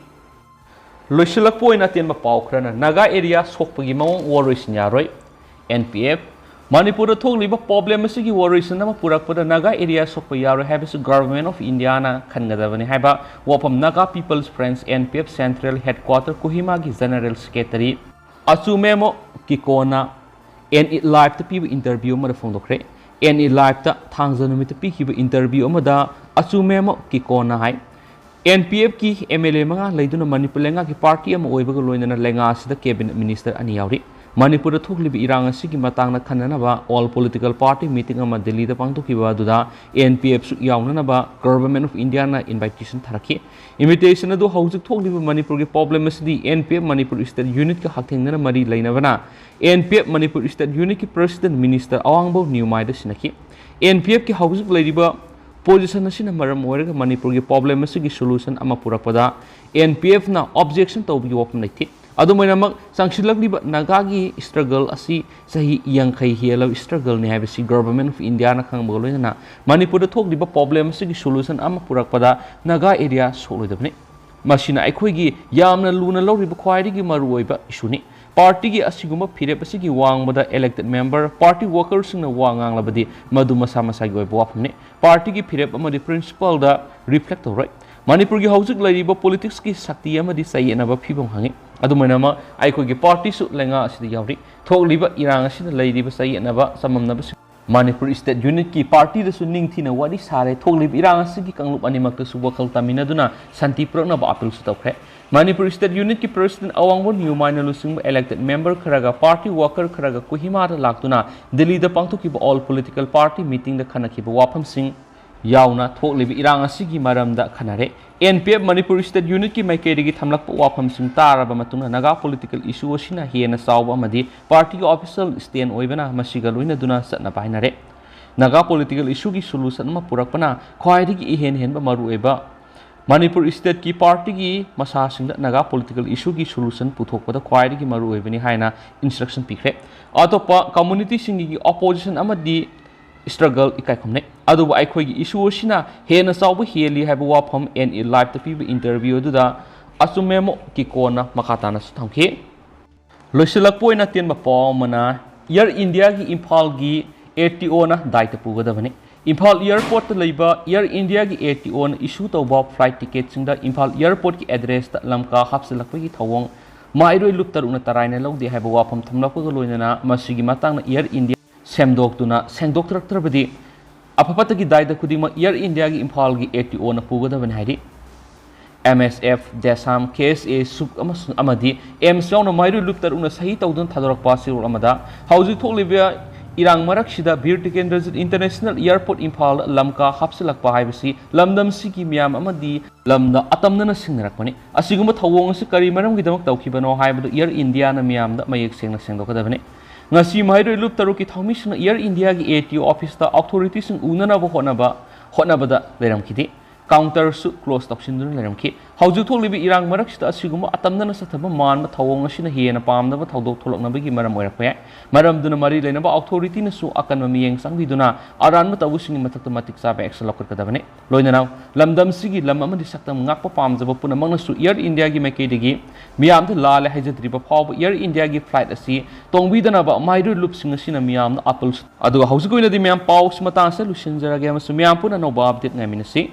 ꯂꯣꯏꯁꯤꯜꯂꯛꯄ ꯑꯣꯏꯅ ꯑꯇꯦꯟꯕ ꯄꯥꯎ ꯈꯔꯅ, ꯅꯥꯒꯥ ꯑꯦꯔꯤꯌꯥ ꯁꯣꯛꯄꯒꯤ ꯃꯑꯣꯡ ꯋꯥꯔꯣꯏꯁꯤꯟ ꯌꯥꯔꯣꯏ꯫ ꯑꯦꯟ ꯄꯤ ꯑꯦꯐ, ꯃꯅꯤꯄꯨꯔꯗ ꯊꯣꯛꯂꯤꯕ problem ꯑꯁꯤꯒꯤ worry ꯁꯟ ꯑꯃ ꯄꯨꯔꯛꯄꯗ ꯅꯥꯒꯥ area ꯁꯣꯛꯄ ꯌꯥꯔꯣꯏ ꯍꯥꯏꯕꯁꯤ Government of India ꯅ ꯈꯟꯒꯗꯕꯅꯤ ꯍꯥꯏꯕ ꯋꯥꯐꯝ Naga People's Front, N P F, Central Headquarter ꯀꯣꯍꯤꯃꯥꯒꯤ General Secretary ꯑꯆꯨꯃꯦꯃꯣ ꯀꯤꯀꯣꯅ N E Live ꯇ ꯄꯤꯕ interview ꯑꯃꯗ ꯐꯣꯡꯗꯣꯛꯈ꯭ꯔꯦ꯫ N E Live ꯇ ꯊꯥꯡꯖ ꯅꯨꯃꯤꯠꯇ ꯄꯤꯈꯤꯕ interview ꯑꯃꯗ ꯑꯆꯨꯃꯦꯃꯣ ꯀꯤꯀꯣꯅ ꯍꯥꯏ, N P F ꯀꯤ M L A ꯃꯉꯥ ꯂꯩꯗꯨꯅ ꯃꯅꯤꯄꯨꯔ ꯂꯩꯉꯥꯛꯀꯤ party ꯑꯃ ꯑꯣꯏꯕꯒ ꯂꯣꯏꯅꯅ ꯂꯩꯉꯥꯛ ꯑꯁꯤꯗ cabinet minister ꯑꯅꯤ ꯌꯥꯎꯔꯤ꯫ ꯃꯅꯤꯄꯨꯔꯗ ꯊꯣꯛꯂꯤꯕ ꯏꯔꯥꯡ ꯑꯁꯤꯒꯤ ꯃꯇꯥꯡꯗ ꯈꯟꯅꯅꯕ all political party meeting ꯑꯃ ꯗꯤꯜꯂꯤꯗ ꯄꯥꯡꯊꯣꯛꯈꯤꯕ ꯑꯗꯨꯗ N P F ꯁꯨ ꯌꯥꯎꯅꯅꯕ Government of India ꯅ invitation ꯊꯥꯔꯛꯈꯤ꯫ Invitation ꯑꯗꯨ ꯍꯧꯖꯤꯛ ꯊꯣꯛꯂꯤꯕ ꯃꯅꯤꯄꯨꯔꯒꯤ problem ꯑꯁꯤꯗꯤ N P F Manipur State Unit ꯀ ꯍꯛꯊꯦꯡꯅꯅ ꯃꯔꯤ ꯂꯩꯅꯕꯅ N P F Manipur State Unit ꯀꯤ President Minister ꯑꯋꯥꯡꯕꯧ ꯅꯤꯌꯨꯃꯥꯏꯗ ꯁꯤꯟꯅꯈꯤ꯫ N P F ꯀꯤ ꯍꯧꯖꯤꯛ ꯂꯩꯔꯤꯕ position ꯑꯁꯤꯅ ꯃꯔꯝ ꯑꯣꯏꯔꯒ ꯃꯅꯤꯄꯨꯔꯒꯤ problem ꯑꯁꯤꯒꯤ solution ꯑꯃ ꯄꯨꯔꯛꯄꯗ N P F ꯅ objection ꯇꯧꯕꯒꯤ ꯋꯥꯐꯝ ꯂꯩꯇꯦ꯫ ꯑꯗꯨꯝ ꯑꯣꯏꯅꯃꯛ, ꯆꯪꯁꯤꯜꯂꯛꯂꯤꯕ ꯅꯥꯒꯥꯒꯤ struggle ꯑꯁꯤ ꯆꯍꯤ ꯌꯥꯡꯈꯩ ꯍꯦꯜꯂꯕ struggle ꯅꯤ ꯍꯥꯏꯕꯁꯤ Government of India ꯅ ꯈꯪꯕꯒ ꯂꯣꯏꯅꯅ ꯃꯅꯤꯄꯨꯔꯗ ꯊꯣꯛꯂꯤꯕ problem ꯑꯁꯤꯒꯤ solution ꯑꯃ ꯄꯨꯔꯛꯄꯗ ꯅꯥꯒꯥ area ꯁꯣꯛꯂꯣꯏꯗꯕꯅꯤ꯫ ꯃꯁꯤꯅ ꯑꯩꯈꯣꯏꯒꯤ ꯌꯥꯝꯅ ꯂꯨꯅ ꯂꯧꯔꯤꯕ ꯈ꯭ꯋꯥꯏꯗꯒꯤ ꯃꯔꯨꯑꯣꯏꯕ issue ꯅꯤ꯫ Party ꯒꯤ ꯑꯁꯤꯒꯨꯝꯕ ꯐꯤꯔꯦꯞ ꯑꯁꯤꯒꯤ ꯋꯥꯡꯃꯗ elected member, party worker ꯁꯤꯡꯅ ꯋꯥ ꯉꯥꯡꯂꯕꯗꯤ ꯃꯗꯨ ꯃꯁꯥ ꯃꯁꯥꯒꯤ ꯑꯣꯏꯕ ꯋꯥꯐꯝꯅꯤ꯫ Party ꯒꯤ ꯐꯤꯔꯦꯞ ꯑꯃꯗꯤ principle ꯗ reflect ꯇꯧꯔꯣꯏ꯫ ꯃꯅꯤꯄꯨꯔꯒꯤ ꯍꯧꯖꯤꯛ ꯂꯩꯔꯤꯕ politics ꯀꯤ ꯁꯛꯇꯤ ꯑꯃꯗꯤ ꯆꯌꯦꯠꯅꯕ ꯐꯤꯕꯝ ꯈꯪꯉꯤ꯫ ꯑꯗꯨꯝ ꯑꯣꯏꯅꯃꯛ, ꯑꯩꯈꯣꯏꯒꯤ party ꯁꯨ ꯂꯩꯉꯥꯛ ꯑꯁꯤꯗ ꯌꯥꯎꯔꯤ꯫ ꯊꯣꯛꯂꯤꯕ ꯏꯔꯥꯡ ꯑꯁꯤꯅ ꯂꯩꯔꯤꯕ ꯆꯌꯦꯠꯅꯕ ꯆꯃꯝꯅꯕꯁꯤꯡ Manipur State Unit ꯀꯤ party ꯗꯁꯨ ꯅꯤꯡꯊꯤꯅ ꯋꯥꯔꯤ ꯁꯥꯔꯦ꯫ ꯊꯣꯛꯂꯤꯕ ꯏꯔꯥꯡ ꯑꯁꯤꯒꯤ ꯀꯥꯡꯂꯨꯞ ꯑꯅꯤꯃꯛꯇꯁꯨ ꯋꯥꯈꯜ ꯇꯥꯃꯤꯟꯅꯗꯨꯅ ꯁꯥꯟꯇꯤ ꯄꯨꯔꯛꯅꯕ appeal ꯁꯨ ꯇꯧꯈ꯭ꯔꯦ꯫ Manipur State Unit ꯀꯤ President ꯑꯋꯥꯡꯕ ꯅꯤꯌꯨꯃꯥꯏꯅ ꯂꯨꯆꯤꯡꯕ elected member ꯈꯔꯒ party worker ꯈꯔꯒ ꯀꯣꯍꯤꯃꯥꯗ ꯂꯥꯛꯇꯨꯅ ꯗꯤꯜꯂꯤꯗ ꯄꯥꯡꯊꯣꯛꯈꯤꯕ all political party meeting ꯗ ꯈꯟꯅꯈꯤꯕ ꯋꯥꯐꯝꯁꯤꯡ ꯌꯥꯎꯅ ꯊꯣꯛꯂꯤꯕ ꯏꯔꯥꯡ ꯑꯁꯤꯒꯤ ꯃꯔꯝꯗ ꯈꯟꯅꯔꯦ꯫ N P F Manipur State Unit ꯀꯤ ꯃꯥꯏꯀꯩꯗꯒꯤ ꯊꯝꯂꯛꯄ ꯋꯥꯐꯝꯁꯤꯡ ꯇꯥꯔꯕ ꯃꯇꯨꯡꯗ ꯅꯥꯒꯥ political issue ꯑꯁꯤꯅ ꯍꯦꯟꯅ ꯆꯥꯎꯕ ꯑꯃꯗꯤ party ꯒꯤ official stand ꯑꯣꯏꯕꯅ ꯃꯁꯤꯒ ꯂꯣꯏꯅꯗꯨꯅ ꯆꯠꯅꯕ ꯍꯥꯏꯅꯔꯦ꯫ ꯅꯥꯒꯥ political issue ꯒꯤ solution ꯑꯃ ꯄꯨꯔꯛꯄꯅ ꯈ꯭ꯋꯥꯏꯗꯒꯤ ꯏꯍꯦꯟ ꯍꯦꯟꯕ ꯃꯔꯨꯑꯣꯏꯕ꯫ ꯃꯅꯤꯄꯨꯔ state ꯀꯤ party ꯒꯤ ꯃꯁꯥꯁꯤꯡꯗ ꯅꯥꯒꯥ political issue ꯒꯤ solution ꯄꯨꯊꯣꯛꯄꯗ ꯈ꯭ꯋꯥꯏꯗꯒꯤ ꯃꯔꯨꯑꯣꯏꯕꯅꯤ ꯍꯥꯏꯅ instruction ꯄꯤꯈ꯭ꯔꯦ꯫ ꯑꯇꯣꯞꯄ community ꯁꯤꯡꯒꯤ opposition ꯑꯃꯗꯤ struggle ꯏꯀꯥꯏ ꯈꯨꯝꯅꯩ꯫ ꯑꯗꯨꯕꯨ ꯑꯩꯈꯣꯏꯒꯤ issue ꯑꯁꯤꯅ ꯍꯦꯟꯅ ꯆꯥꯎꯕ ꯍꯦꯜꯂꯤ ꯍꯥꯏꯕ ꯋꯥꯐꯝ N E Live ꯇ ꯄꯤꯕ interview ꯑꯗꯨꯗ ꯑꯆꯨꯃꯦꯃꯣ ꯀꯤꯀꯣꯅ ꯃꯈꯥ ꯇꯥꯅꯁꯨ ꯊꯝꯈꯤ꯫ ꯂꯣꯏꯁꯤꯜꯂꯛꯄ ꯑꯣꯏꯅ ꯑꯇꯦꯟꯕ ꯄꯥꯎ ꯑꯃꯅ, Air Indiaꯒꯤ ꯏꯝꯐꯥꯜꯒꯤ ATOꯅ ꯗꯥꯏꯇ ꯄꯨꯒꯗꯕꯅꯤ꯫ ꯏꯝꯐꯥꯜ airportꯇ ꯂꯩꯕ Air Indiaꯒꯤ ATOꯅ issue ꯇꯧꯕ flight ticketꯁꯤꯡꯗ ꯏꯝꯐꯥꯜ airportꯀꯤ addressꯇ ꯂꯝꯀꯥ ꯍꯥꯞꯆꯤꯜꯂꯛꯄꯒꯤ ꯊꯧꯑꯣꯡ ꯃꯍꯩꯔꯣꯏ ꯂꯨꯞ ꯇꯔꯨꯛꯅ ꯇꯔꯥꯏꯅ ꯂꯧꯗꯦ ꯍꯥꯏꯕ ꯋꯥꯐꯝ ꯊꯝꯂꯛꯄꯒ ꯂꯣꯏꯅꯅ ꯃꯁꯤꯒꯤ ꯃꯇꯥꯡꯗ Air India ꯁꯦꯝꯗꯣꯛꯇꯨꯅ ꯁꯦꯡꯗꯣꯛꯇꯔꯛꯇ꯭ꯔꯕꯗꯤ ꯑꯐ ꯐꯠꯇꯒꯤ ꯗꯥꯏꯗ ꯈꯨꯗꯤꯡꯃꯛ Air Indiaꯒꯤ ꯏꯝꯐꯥꯜꯒꯤ ATOꯅ ꯄꯨꯒꯗꯕꯅꯤ ꯍꯥꯏꯔꯤ꯫ MSF, DESAM, KSA, SUC ꯑꯃꯁꯨꯡ ꯑꯃꯗꯤ AIIMS ꯌꯥꯎꯅ ꯃꯍꯩꯔꯣꯏ ꯂꯨꯞ ꯇꯔꯨꯛꯅ ꯁꯍꯤ ꯇꯧꯗꯨꯅ ꯊꯥꯗꯣꯔꯛꯄ ꯆꯦꯔꯣꯜ ꯑꯃꯗ ꯍꯧꯖꯤꯛ ꯊꯣꯛꯂꯤꯕ ꯏꯔꯥꯡ ꯃꯔꯛꯁꯤꯗ ꯕꯤꯔ ꯇꯤꯀꯦꯟꯗ꯭ꯔꯖꯤꯠ International Airport ꯏꯝꯐꯥꯜ ꯂꯝꯀꯥ ꯍꯥꯞꯆꯤꯜꯂꯛꯄ ꯍꯥꯏꯕꯁꯤ ꯂꯝꯗꯝꯁꯤꯒꯤ ꯃꯤꯌꯥꯝ ꯑꯃꯗꯤ ꯂꯝꯗ ꯑꯇꯝꯅꯅ ꯁꯤꯡꯅꯔꯛꯄꯅꯤ꯫ ꯑꯁꯤꯒꯨꯝꯕ ꯊꯧꯑꯣꯡ ꯑꯁꯤ ꯀꯔꯤ ꯃꯔꯝꯒꯤꯗꯃꯛ ꯇꯧꯈꯤꯕꯅꯣ ꯍꯥꯏꯕꯗꯨ Air Indiaꯅ ꯃꯤꯌꯥꯝꯗ ꯃꯌꯦꯛ ꯁꯦꯡꯅ ꯁꯦꯡꯗꯣꯛꯀꯗꯕꯅꯤ꯫ ꯉꯁꯤ ꯃꯍꯩꯔꯣꯏ ꯂꯨꯞ ꯇꯔꯨꯛꯀꯤ ꯊꯧꯃꯤꯁꯤꯡꯅ Air Indiaꯒꯤ ATO officeꯇ authorityꯁꯤꯡ ꯎꯅꯅꯕ ꯍꯣꯠꯅꯕ ꯍꯣꯠꯅꯕꯗ ꯂꯩꯔꯝꯈꯤꯗꯦ꯫ Counterꯁꯨ close ꯇꯧꯁꯤꯟꯗꯨꯅ ꯂꯩꯔꯝꯈꯤ꯫ ꯍꯧꯖꯤꯛ ꯊꯣꯛꯂꯤꯕ ꯏꯔꯥꯡ ꯃꯔꯛꯁꯤꯗ ꯑꯁꯤꯒꯨꯝꯕ ꯑꯇꯝꯅꯅ ꯆꯠꯊꯕ ꯃꯥꯟꯕ ꯊꯧꯑꯣꯡ ꯑꯁꯤꯅ ꯍꯦꯟꯅ ꯄꯥꯝꯅꯕ ꯊꯧꯗꯣꯛ ꯊꯣꯛꯂꯛꯅꯕꯒꯤ ꯃꯔꯝ ꯑꯣꯏꯔꯛꯄ ꯌꯥꯏ꯫ ꯃꯔꯝꯗꯨꯅ ꯃꯔꯤ ꯂꯩꯅꯕ authorityꯅꯁꯨ ꯑꯀꯟꯕ ꯃꯤꯠꯌꯦꯡ ꯆꯪꯕꯤꯗꯨꯅ ꯑꯔꯥꯟꯕ ꯇꯧꯕꯁꯤꯡꯒꯤ ꯃꯊꯛꯇ ꯃꯇꯤꯛ ꯆꯥꯕ action ꯂꯧꯈꯠꯀꯗꯕꯅꯤ꯫ ꯂꯣꯏꯅꯅ ꯂꯝꯗꯝꯁꯤꯒꯤ ꯂꯝ ꯑꯃꯗꯤ ꯁꯛꯇꯝ ꯉꯥꯛꯄ ꯄꯥꯝꯖꯕ ꯄꯨꯝꯅꯃꯛꯅꯁꯨ Air Indiaꯒꯤ ꯃꯥꯏꯀꯩꯗꯒꯤ ꯃꯤꯌꯥꯝꯗ ꯂꯥꯜꯂꯦ ꯍꯥꯏꯖꯗ꯭ꯔꯤꯕ ꯐꯥꯎꯕ Air Indiaꯒꯤ flight ꯑꯁꯤ ꯇꯣꯡꯕꯤꯗꯅꯕ ꯃꯍꯩꯔꯣꯏ ꯂꯨꯞꯁꯤꯡ ꯑꯁꯤꯅ ꯃꯤꯌꯥꯝꯗ ꯑꯥꯄꯜ꯫ ꯑꯗꯨꯒ ꯍꯧꯖꯤꯛꯀꯤ ꯑꯣꯏꯅꯗꯤ ꯃꯌꯥꯝ ꯄꯥꯎꯁꯤ ꯃꯇꯥꯡ ꯑꯁꯤꯗ ꯂꯣꯏꯁꯤꯟꯖꯔꯒꯦ ꯑꯃꯁꯨꯡ ꯃꯌꯥꯝ ꯄꯨꯟꯅ ꯑꯅꯧꯕ update ꯉꯥꯏꯃꯤꯟꯅꯁꯤ꯫